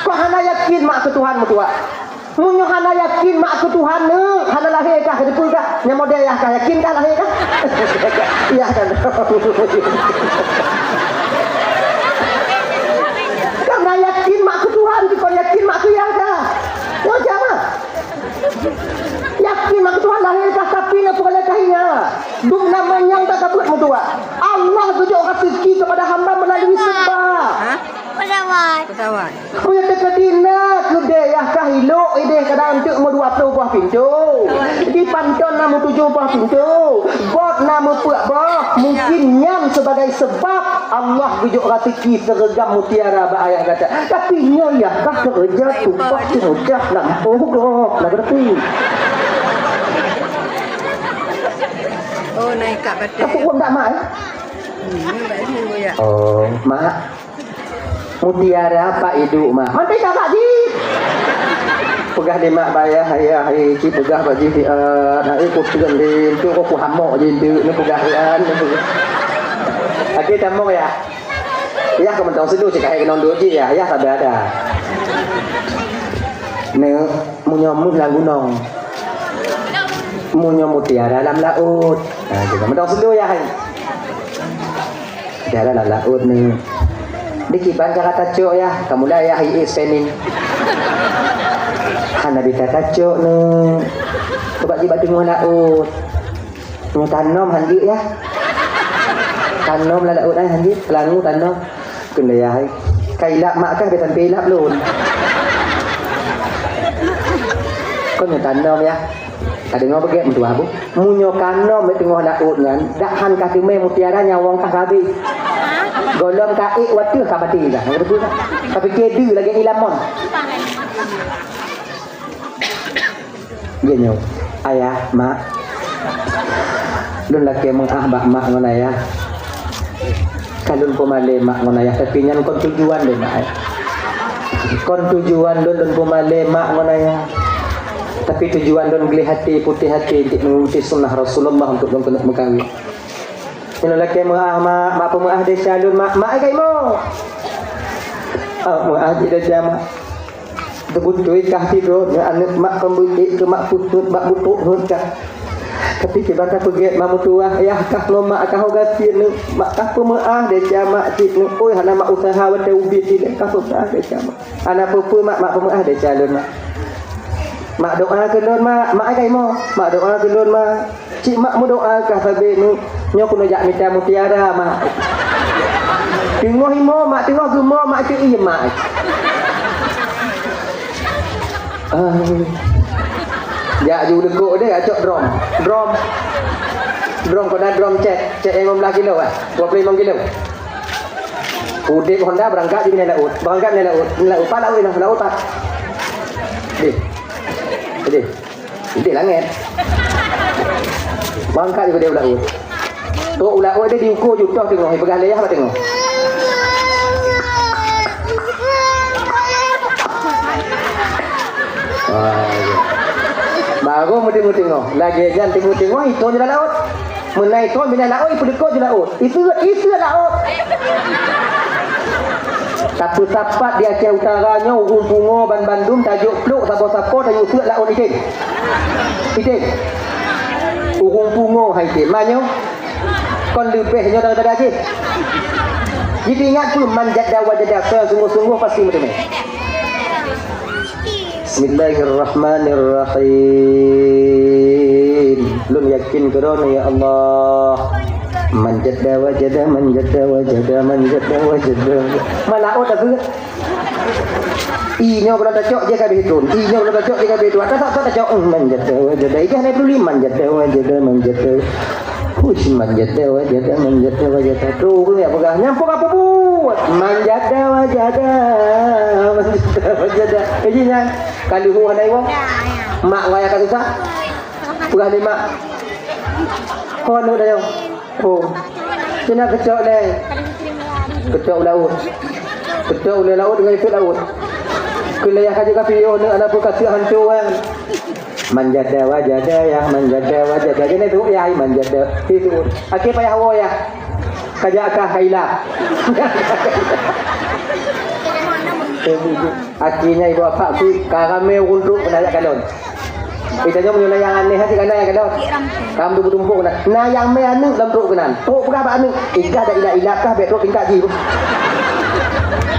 Kau hana yakin mak keu Tuhan meutuah. Meunyoe hana yakin mak keu Tuhan, neuk, hana lahé kah, keudeue kah, nyang model yah kah, yakin kah lahé kah? Iya kan? Kau hana yakin mak keu Tuhan, kau yakin mak keu yah kah? Nyoe jamaah. Yakin mak keu Tuhan lahé Kawan. Peue teukeudi na keudè yah ka ilok ideh kadang teuk meudua ploh boh pintoe. Di panton na meutujoh boh pintoe. Bot na meupeuet boh. Mungkin nyan sebagai sebab Allah geujok raseuki seureugam mutiara bak ayah gata. Tapi nyoe yah ka keureuja tumpah teumeujah lam boh gob na geureuti. Oh, naik kat batai. Tapi ureueng dak mak, eh? Hmm, baik ni, ya. Oh, mak. Mutiara Pak Idu mah. Mantong ka Pak Ji. Peugah lé mak bak ayah, "Ayah, hai, ci peugah Pak Ji, eh, na, eh, kuteueng lé, enteuk kok kuhamok ji enteuk, ni peugah, eh, an, ni peugah." Akhé tamong ya. Yah ka mantong seudu cit ka hai keunong duek ji ya, yah sabe ada. Ni, meunyoe meuh lam gunong. Meunyoe mutiara lam laôt. Ha, gitu. Mantong seudu ya, hai. Jalan lam laôt ni. Dikiban cara tacok ya, kamoe lah ya, hai, eh, spinning. Hana bisa tacok ni. Coba jiba teungoh laôt. Nyoe tanom han jeuet ya. Tanom lam laôt ai han jeuet, peulanu tanom. Keuneuk ya, hai. Ka ilap mak kah, biasa ilap lôn. Kon nyoe tanom ya. Ka deungoe beugét meutuah bu. Meunyoe ka nom teungoh laôt nyan, dak han ka teumé mutiara nyawöng kah ka habéh. Gohlom ka ék wateueh ka maté kah. Ka pike deuh lagèe ilamon. Geuh nyoe, ayah, mak. Lôn lakèe meu'ah bak mak ngon ayah. Ka lôn peumalèe mak ngon ayah, tapi nyan kon tujuan lôn, mak. Kon tujuan lôn, lôn peumalèe mak ngon ayah. Tapi tujuan lôn gleh até, putéh até, untuk mengikuti sunnah Rasulullah untuk lôn keuneuk meukawen. Nyoe lakèe meu'ah mak, mak peumeu'ah desya lôn, mak, mak ai ka imoe. Ah, meu'ah jih desya mak. Teubeutôi kah sidroe nyoe aneuk mak peumbeuet keu mak peuheuet bak butôk heuet kah. Tapi kiban ka peugét mak meutuwah, yah kah ngon mak kah ho gasien nyoe, mak kah peumeu'ah desya mak cit nyoe. Oi, hana mak useuha watèe ubit dilèe kah peumeu'ah desya mak. Hana peue-peue mak, mak peumeu'ah desya lôn mak. Mak doa keu lôn mak, mak ai ka imoe, mak doa keu lôn mak. Cit mak meudoa kah sabe nyoe, nyoe keuneuk jak mita mutiara mak. Teungoh imoe mak, teungoh geumoe mak, cit ie mak. Ah. Jak ju deukok deh, acok drom. Drom. Drom kona drom cét, cét nyang lima belas kilo ah, dua puluh lima kilo. Udép Honda beurangkat di binèh laôt, beurangkat binèh laôt, binèh laôt, pat laôt inong, laôt pat. Deh. Deh. Udép langét. Mangkat ju keudéh u laôt. Trok u laôt deh diuko ju toh teungoh, ipeugah lé yah bak teungoh. Ah, ya. Baru meuteungoh-teungoh. Lagèe nyan teungoh-teungoh, itôn ju lam laôt. Meunan itôn binèh laôt, ipeudeuko ju laôt. Iseuet, iseuet laôt. Tapeusapat di Aceh Utara nyoe, ureueng pungo banmandum tajok plôk sapo-sapo tajok seuet laôt ideh. Ideh. Ureueng pungo hai ideh. Manyoe kon leubeh nyoe daripada jih. Jadi ingat tu, man jadda wajada, sungguh-sungguh pasti meuteumé. Bismillahirrahmanirrahim. Lôn yakin keu droeneuh, ya Allah. Man jadda wajada, man jadda wajada, man jadda wajada. Man laôt dah beuet. I nyoe kalau tacok, dia ka beuet. I nyoe kalau tacok, dia ka beuet. Atas tak tacok. Man jadda wajada. Ikah naik peduli. Man jadda wajada, man jadda. Hush, man jadda wajada, man jadda wajada. Tu ureueng nyang peugah, nyan peue ka peubuet? Man jadda wajada, man jadda wajada. Jadi nyan, ka leuhu hana iwoe. Mak ngon ayah ka susah. Peugah lé mak. Kon nu dayong. Oh. Cina keucok lé. Keucok u laôt. Keucok u laôt deungon ikot laôt. Keu lé ayah ka jeuet ka piôh, neuk aneuk peue ka seuek hanco kan. Man jadda wajada ya, man jadda wajada. Jadi tu ya, man jadda. Itu. Akhé payah woe ya. Ka jak kah ka ilap. Akhirnya ibu bapak tu ka ramé ureueng trok keunan jak kalon. Ita nyoe meunyoe na nyang aneh hati kana nyang kalon. Kam tu beutumpok na. Na nyang mé aneuk lam trok keunan. Trok peugah bak aneuk. Ika dak ilap-ilap kah bèk trok tingkat jih.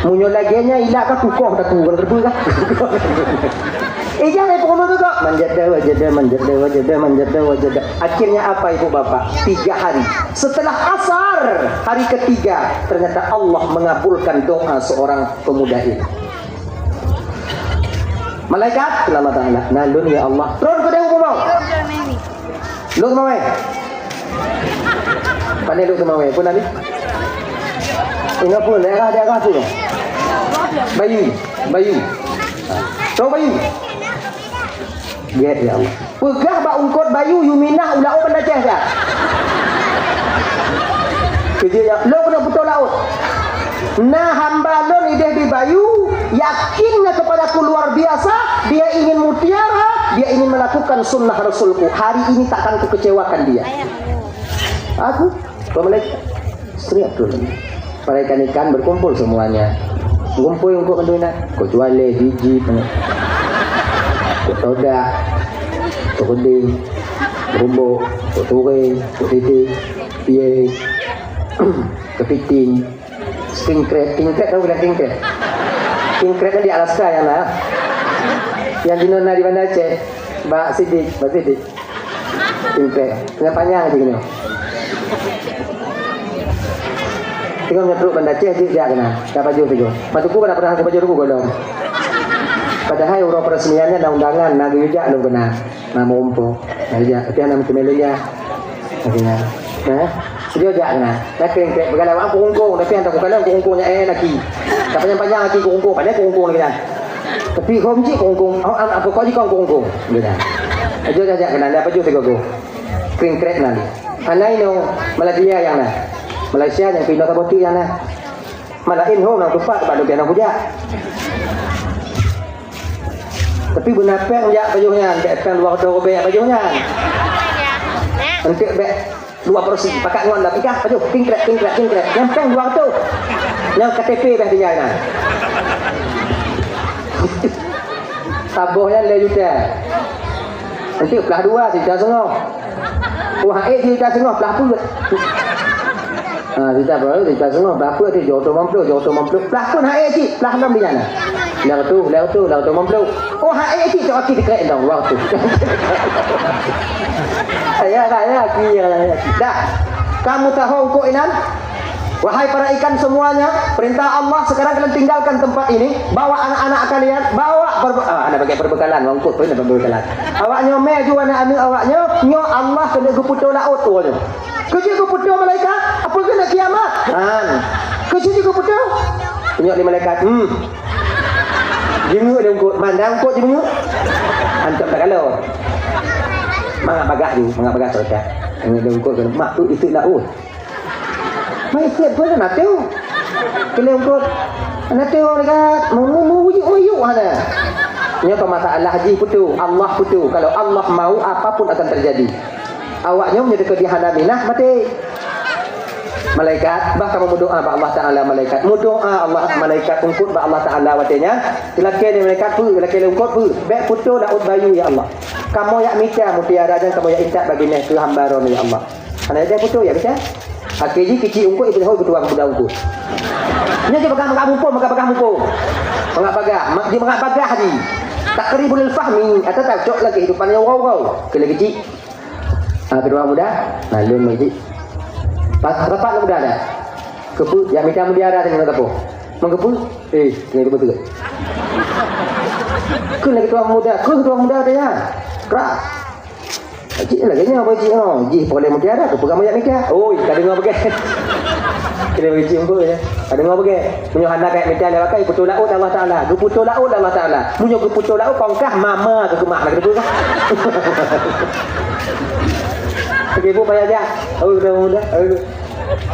Meunyoe lagèe nyan ilap kah kukoh taku kan keureubeue kah. Ijazah ibu guru tu kok, manjada wajada, manjada wajada, manjada wajada. Akhirnya apa ibu bapak? Tiga hari. Setelah asar, hari ketiga, ternyata Allah mengabulkan doa seorang pemuda ini. Malaikat, Allah Ta'ala, "Nah, lôn ya Allah." Turun ke daun bubong. Lôn mawai. Pandai lôn mawai. Pun tadi? Ingat pun, daerah-daerah tu. Bayu. Bayu. Tahu Bayu? Gét, ya Allah. Peugah bak eungkôt Bayu, yue minah u laôt Banda Aceh, ya. Keujeuet, ya. Lôn keuneuk putôh laôt. Na hamba lôn idéh di Bayu, yakinnya kepadaku luar biasa, dia ingin mutiara, dia ingin melakukan sunnah Rasulku. Hari ini takkan kukecewakan dia. Aku, pemalaikat. Setiap tu lagi. Para ikan-ikan berkumpul semuanya. Kumpul untuk menduna. Kecuali biji, kok todak, kok keuding, rumbok, kok turing, kok titik, piye, kepiting, king crab, king crab tahu kan king crab? King crab kan di Alaska yang lah. Yang di nona di Banda Aceh, Mbak Sidik, Mbak Sidik. King crab. Yang panjang aja gini. Tengok nyetruk Banda Aceh jih jak kena. Tak baju tu. Matuku pada pernah aku baju tu golong. Padahal uroe peresmiannya na undangan, na geuyue jak lôn kena. Na meurumpok. Na jak, tapi hana meuteumé lé ya. Akhirnya. Nah, sejak jak kena. Dah kering-kering, peugah lawak aku kungkung, tapi hantar ku kalon aku kungkung nyak eh laki. Tak panjang-panjang laki ku kungkung, pandai ku kungkung lagi dah. Tapi hom cik ku kungkung, oh, apa kau jikong ku kungkung. Dia dah. Aja dah jak kena, dah baju tiga go. Kering-kering nanti. Hana inoe Malaysia nyang na. Malaysia nyang pindah ke Boti nyang na. Malah in ho na tupat bak dubian hujak. Tapi beuna péng jak pajoh nyan, bék péng dua ratus ribèe pajoh nyan. Enteuk bék dua porsi, pakat ngon dah pigah pajoh, tingkrek, tingkrek, tingkrek. Nyang péng dua ratus. Nyang K T P dah tinggai na. Saboh nyan lhèe juta. Enteuk plah dua, sijuta seungoh. Oh, hak ék sijuta seungoh, plah peuet. Ha, sijuta peuet, sijuta seungoh, plah peuet, sijuta limong ploh, sijuta limong ploh. Plah peuet hak ék cit, plah lom di nyan. Lhèe reutôh, lhèe reutôh, lhèe reutôh limong ploh. Oh, hak ék cit, cok aki dikrek dong, dua reutôh. Ya, ya, ya, aki, ya, ya, aki. Dah. Kamu tahu kok inan? Wahai para ikan semuanya, perintah Allah, sekarang kalian tinggalkan tempat ini, bawa anak-anak kalian, bawa perbe-, ah, aneuk bagi perbekalan, wangkot pun ada perbekalan. Awak nyoe mé ju aneuk-aneuk awak nyoe, nyoe Allah keuneuk geupeutoe laôt uroe nyoe. Keu jeuet geupeutoe malaikat, apa keuneuk kiamat? Han. Keu jeuet geupeutoe? Nyoe lé malaikat, hmm. Jeungeuk lé eungkot, mandang eungkot jeungeuk. Hantom takalon. Mangat bagah ju, mangat bagah syurga. Nyoe lé eungkot keuneuk, mak tu itu laôt. Mai sép pun na teu. Keu lé eungkot. Na teu orang dekat. Mu, mu, mu, muyuk, muyuk hana. Nyoe peumasalah jih peutu. Allah peutu. Kalau Allah mau, apapun akan terjadi. Awak nyoe meunyoe teukeudi hana minah, maté. Malaikat, bah kamoe meudoa bak Allah Taala malaikat. Meudoa Allah malaikat eungkot bak Allah Taala watée nyan. Teulakée lé malaikat peue, teulakée lé eungkot peue. Bék peutoe laôt bayu, ya Allah. Kamoe jak mita mutiara nyan kamoe jak intat bak binéh keu hamba droeneuh, ya Allah. Hana ideh peutoe, ya, bisa? Akhé jih keuchik eungkot, ipeulhôi beutuwang budak eungkot. Nyan jih bagah mangat muphom, bagah-bagah muphom. Mangat bagah, ma-, jih mangat bagah jih. Taqribul fahmi, atawa tacok lagée hidupan nyang uroe-uroe. Keu lagée cik. Ah, keudua muda, nah, lôn lagée cik. Pas rapat muda dah. Keupeue, jak mita mutiara tadi ngon gapoh. Ngon keupeue? Eh, ngon keupeue tu? Keu lagée keudua muda, keu keudua muda tadi ya. Keras. Cik lagée nyoe, Abang Cik, oh, jih poleh mutiara, keupeue kamoe jak mita? Oi, ka deungoe beugét. Kira Abang Cik, ya. Ka deungoe beugét. Meunyoe hana kajak mita lé bakai, peutoe laôt Allah Taala. Geupeutoe laôt Allah Taala. Meunyoe geupeutoe laôt, kongkah mama keu keumah, na keupeue kah? Oke, Bu, payah jak. Oh, udah, udah. Oh, udah.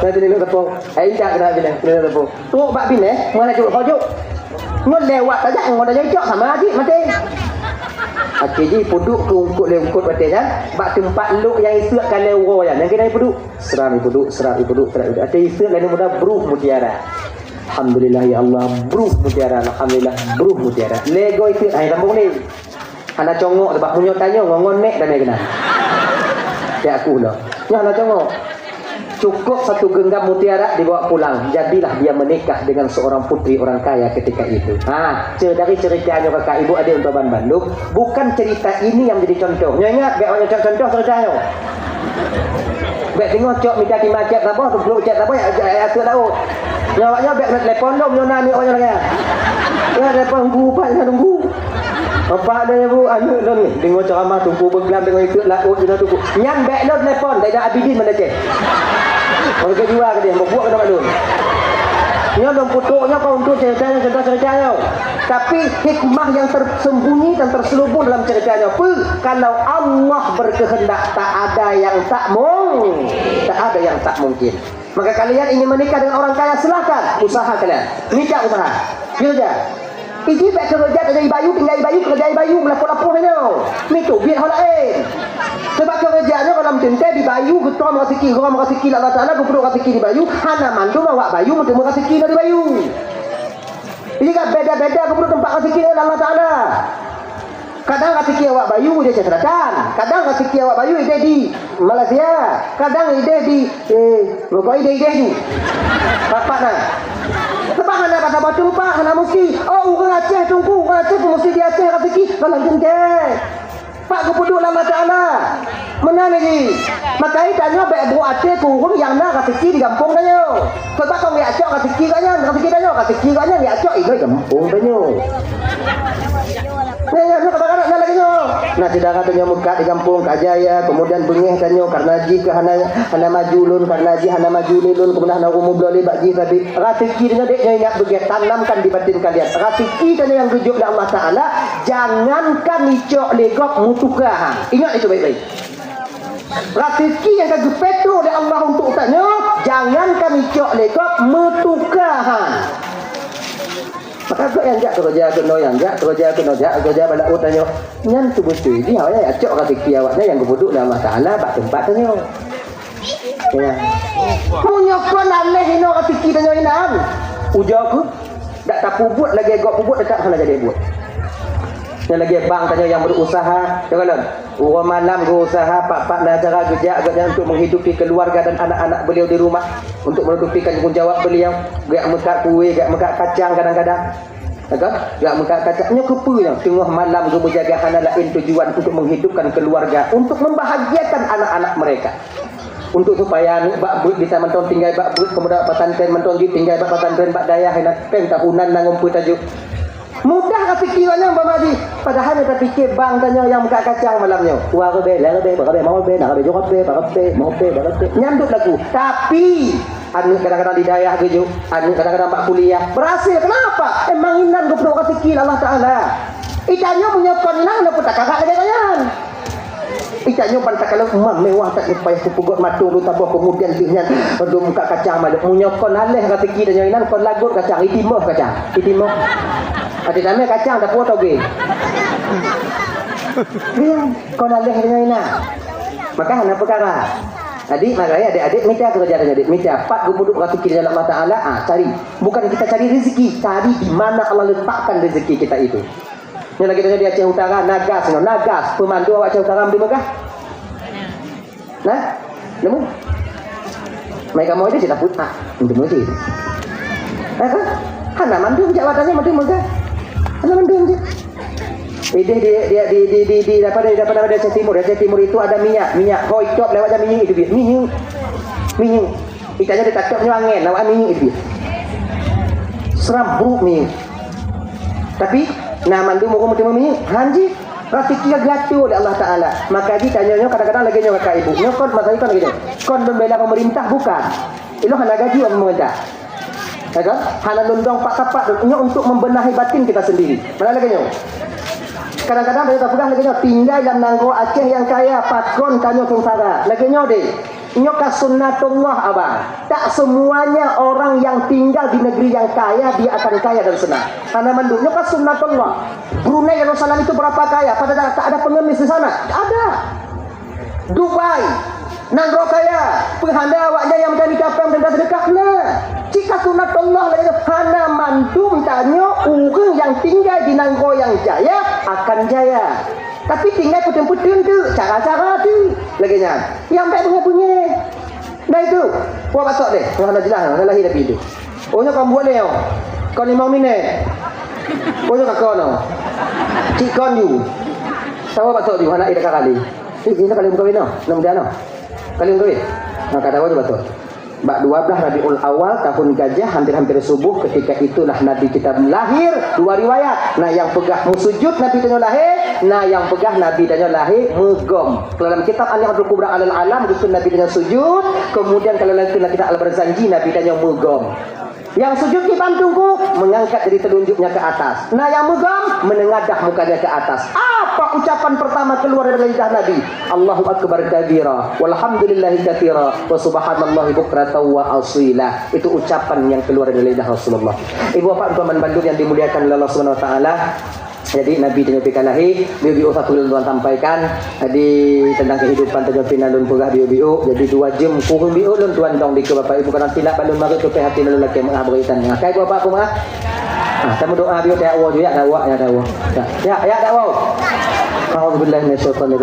Nanti dia nak tepung. Hai, jak kena bilang, kena tepung. Trok bak binéh, meunan jeuet hojok. Ngon lewat saja, ngon dah jicok sama aja maté. Akhé jih peuduek keu eungkot lé eungkot watée nyan, bak teumpat lok nyang iseuk ka lhèe uroe nyan, nyang keunan peuduek. Seram peuduek, seram peuduek, seram peuduek. Watée iseuk laén muda bruh mutiara. Alhamdulillah ya Allah, bruh mutiara, alhamdulillah, bruh mutiara. Lego iseuk, hai sambung ni. Hana congok, sebab meunyoe tanyoe ngon-ngon nek damé keunan. Cak aku lah. Nyoe hana congok. Cukup satu genggam mutiara dibawa pulang. Jadilah dia menikah dengan seorang putri orang kaya ketika itu. Ha, ce-, dari cerita nyoe kakak ibu adik untuk ban bandum, bukan cerita ini yang jadi contoh. Nyoe ingat, bèk awak nyoe cok contoh cerita nyoe. Bèk teungoh cok mita tima chat saboh, teuplok chat saboh, ya, ya, ya, tu laut. Nyoe awak nyoe bèk keuneuk telepon lom, nyoe na aneuk awak nyoe lagèe. Nyoe telepon guru, Pak, nyoe guru. Bapak dan ibu, aneuk lôn ni, deungoe ceramah Teungku Beuglam, deungoe ikôt laôt, deungoe Teungku. Nyan bèk lôn telepon, Zainal Abidin Banda Aceh. Orang keujua keudéh, bubuet keunoe bak lôn. Nyoe lôn peutrok nyoe kon untuk cerita nyoe, cerita, cerita nyoe. Tapi hikmah yang tersembunyi dan terselubung dalam cerita nyoe. Peue? Kalau Allah berkehendak, tak ada yang tak mung-, tak ada yang tak mungkin. Maka kalian ingin menikah dengan orang kaya, silahkan, usaha kalian. Mita usaha. Keureuja. Iji bèk keureuja tajak i bayu, tinggai i bayu, keureuja i bayu, meulapoh-lapoh nyoe. Meutubiet ho laén. Sebab keureuja nyoe dalam teuntèe di bayu, geutom raseuki, gom raseuki lé Allah Taala, geupeuduek raseuki di bayu, hana mandum awak bayu meuteumé raseuki nyoe di bayu. Jadi ka beda-beda geupeuduek teumpat raseuki lé Allah Taala. Kadang raseuki awak bayu idéh Aceh Selatan, kadang raseuki awak bayu idéh di Malaysia, kadang idéh di, eh, pokok idéh-idéh ju. Pat-pat na. Sebab hana ka saboh teumpat, hana musti. Oh, ureueng Aceh Teungku, ureueng Aceh pun musti di Aceh raseuki, dalam teuntèe. Pat geupeuduek lé Allah Taala. Meunan lagèe. Maka tanyoe bèk brôk até keu ureueng nyang na raseuki di gampông tanyoe. Sebab kon geujak cok raseuki gobnyan, raseuki tanyoe, raseuki gobnyan geujak cok inoe gampông tanyoe. Nyan, nyan, nyan, kadang-kadang nyan lagèe nyoe. Nah, syedara tanyoe meukat di gampông ka jaya, kemudian beungèh tanyoe karena jih keu hana, hana maju lôn, karena jih hana maju lé lôn, kemudian hana ureueng meubloe lé bak jih, tapi raseuki tanyoe dek nyoe ingat beugèt, tanamkan di batin kalian. Raseuki tanyoe nyang geujok lé Allah Taala, jangankan icok lé gob meutuka. Ingat itu baik-baik. Raseuki nyang ka geupeutrok lé Allah untuk tanyoe, jangankan icok lé gob meutuka han. Maka gobnyan jak keureuja keunoe, nyang jak keureuja keunoe, jak keureuja bak laôt tanyoe. Nyan teubeutôi jih awaknyan jak cok raseuki awaknyan nyang geupeuduek lé Allah Taala bak teumpat tanyoe. Ya. Meunyoe kon aléh inoe raseuki tanyoe inan, ujoe kheueh. Dak tapeubuet lagèe gob peubuet, teutap hana jadi buet. Nyang lagèe bang tanyoe nyang berusaha, ya kan? Uroe malam geuusaha, pat-pat na cara geujak gobnyan untuk menghidupi keluarga dan anak-anak beliau di rumah, untuk menutupi tanggung jawab beliau. Geujak meukat kue, geujak meukat kacang kadang-kadang. Ya kan? Geujak meukat kacang. Nyoe keupeue nyang teungoh malam geumeujaga hana laén tujuan untuk menghidupkan keluarga, untuk membahagiakan anak-anak mereka. Untuk supaya aneuk bak beuet bisa mantong tinggai bak beuet, kemudian bak pesantren mantong jih tinggai bak pesantren bak dayah, inan pèng tahunan na ngon peue tajok. Mudah raseuki awaknyan bak madi. Padahai nyang tapike bang tanyoe nyang meukat kacang malam nyoe. Dua ribèe, lhèe ribèe, peuet ribèe, limöng ribèe, nam ribèe, tujoh ribèe, lapan ribèe, limöng ribèe, lapan ribèe. Nyan dum laku. Tapi, aneuk kadang-kadang di dayah geujok, aneuk kadang-kadang bak kuliah. Berhasil. Kenapa? Emang inan geupeuduek raseuki lé Allah Taala. Itanyoe meunyoe kon inan, hana peue takarat lagèe nyan. Itanyoe ban takalon, "Mam, mewah that nyoe, payah kupeugot mato lôn saboh, kemudian lheueh nyan lôn meukat kacang malôk." Meunyoe kon aléh raseuki tanyoe inan, kon lagot kacang, itimoh kacang. Itimoh. Até tamè kacang tapuwoe toge. Iya, kon aléh tanyoe inan. Maka hana peukara. Jadi, makanya adik-adik mita keureuja tanyoe, adik mita. Pat geupeuduek raseuki lé Allah Taala, ah, cari. Bukan kita cari rezeki, cari di mana Allah letakkan rezeki kita itu. Nyoe lagèe tanyoe di Aceh Utara, na gas nyoe, na gas. Peue mandum awak Aceh Utara mandum meugah? Nah? Nemu? Mai kamoe itu cit taput, ah, mandum cit. Nah, kan? Hana mandum jak watèe nyoe mandum meugah. Hana mandum cit. Idéh di, di, di, di, di, di, apa, di, apa nama, di Aceh Timur. Di Aceh Timur itu ada minyak, minyak. Hôi top lewat jam minyak itu, minyak. Minyak. Itanyoe di Tatok nyoe angèn, awak minyeuk jih. Seram brôk minyeuk. Tapi, na mandum ureueng meuteumé minyeuk, han jih. Raseuki ka geuatur lé Allah Taala. Maka jih tanyoe nyoe kadang-kadang lagèe nyoe kakak ibu. Nyoe kon masa nyoe kon lagèe nyoe. Kon membela pemerintah bukan. Ilôn hana gaji pemerintah. Ya kan? Hana lôn dong pat-pat nyoe untuk membenahi batin kita sendiri. Mana lagèe nyoe? Kadang-kadang tanyoe tapeugah lagèe nyoe, tinggai lam nanggroe Aceh nyang kaya, pakon tanyoe seungsara. Lagèe nyoe deh. Nyoe ka sunnatullah, abang. Tak semuanya orang yang tinggal di negeri yang kaya, dia akan kaya dan senang. Hana mandum. Nyoe ka sunnatullah. Brunei Darussalam itu berapa kaya, padahal tak ada pengemis di sana. Ada. Dubai. Nanggroe kaya. Peue hana awaknyan nyang mita-mita péng dan sedekah? Nah. Cit ka sunnatullah lagèe nyoe. Hana mandum tanyoe ureueng nyang tinggai di nanggroe nyang jaya akan jaya. Tapi tinggai peuteun-peuteun teuk, cara-cara teuk. Lagèe nyan. Nyang bèk beungèh-beungèh. Nah itu, puak batok deh, hana jeulaih, hana lahé Nabi tu. Oh nyoe kon buet lé nyoe. Kon limong minèt. Oh nyoe ka kon nyoe. Cit kon ju. Tawa batok ju, hana ida ka kali. Eh, ini kali meukawen nyoe, nang dia nyoe. Kali meukawen. Nah, kata awak batok. Bak dua belas Rabiul Awal tahun Gajah, hampir-hampir subuh, ketika itulah Nabi kita lahir. Dua riwayat. Nah, nyang peugah meusujud Nabi tanyoe lahé, nah nyang peugah Nabi tanyoe lahé meugom. Dalam kitab Al-Ni'matul Kubra Alal Alam, geukheun Nabi tanyoe sujud, kemudian kalau laén kitab Al-Barzanji, Nabi tanyoe meugom. Nyang sujud kiban teungku, mengangkat jari telunjuknya ke atas. Nah, nyang meugom, menengadah mukanya ke atas. Apa ucapan pertama keluar dari lidah Nabi? Allahu Akbar kabira, walhamdulillahi katsira, wa subhanallahi bukratan wa asila. Itu ucapan yang keluar dari lidah Rasulullah. Ibu bapak, teman bandum yang dimuliakan oleh Allah Subhanahu wa taala, jadi Nabi tanyoe pih ka lahé, biu-biu satu lôn tuan sampaikan. Jadi tentang kehidupan tanyoe pih na lôn peugah biu-biu. Jadi dua jeuem kureueng biu lôn tuan dong dikeue bapak ibu, karena silap balon mari tu pih hati lôn lakée meuah beureutan. Nah, kai ibu bapak aku meuah. Ah, kamu doa biu dak wo ju, ya dak wo, ya dak wo. Ya, ya, ya dak wo. A'udzubillahi minasyaitonir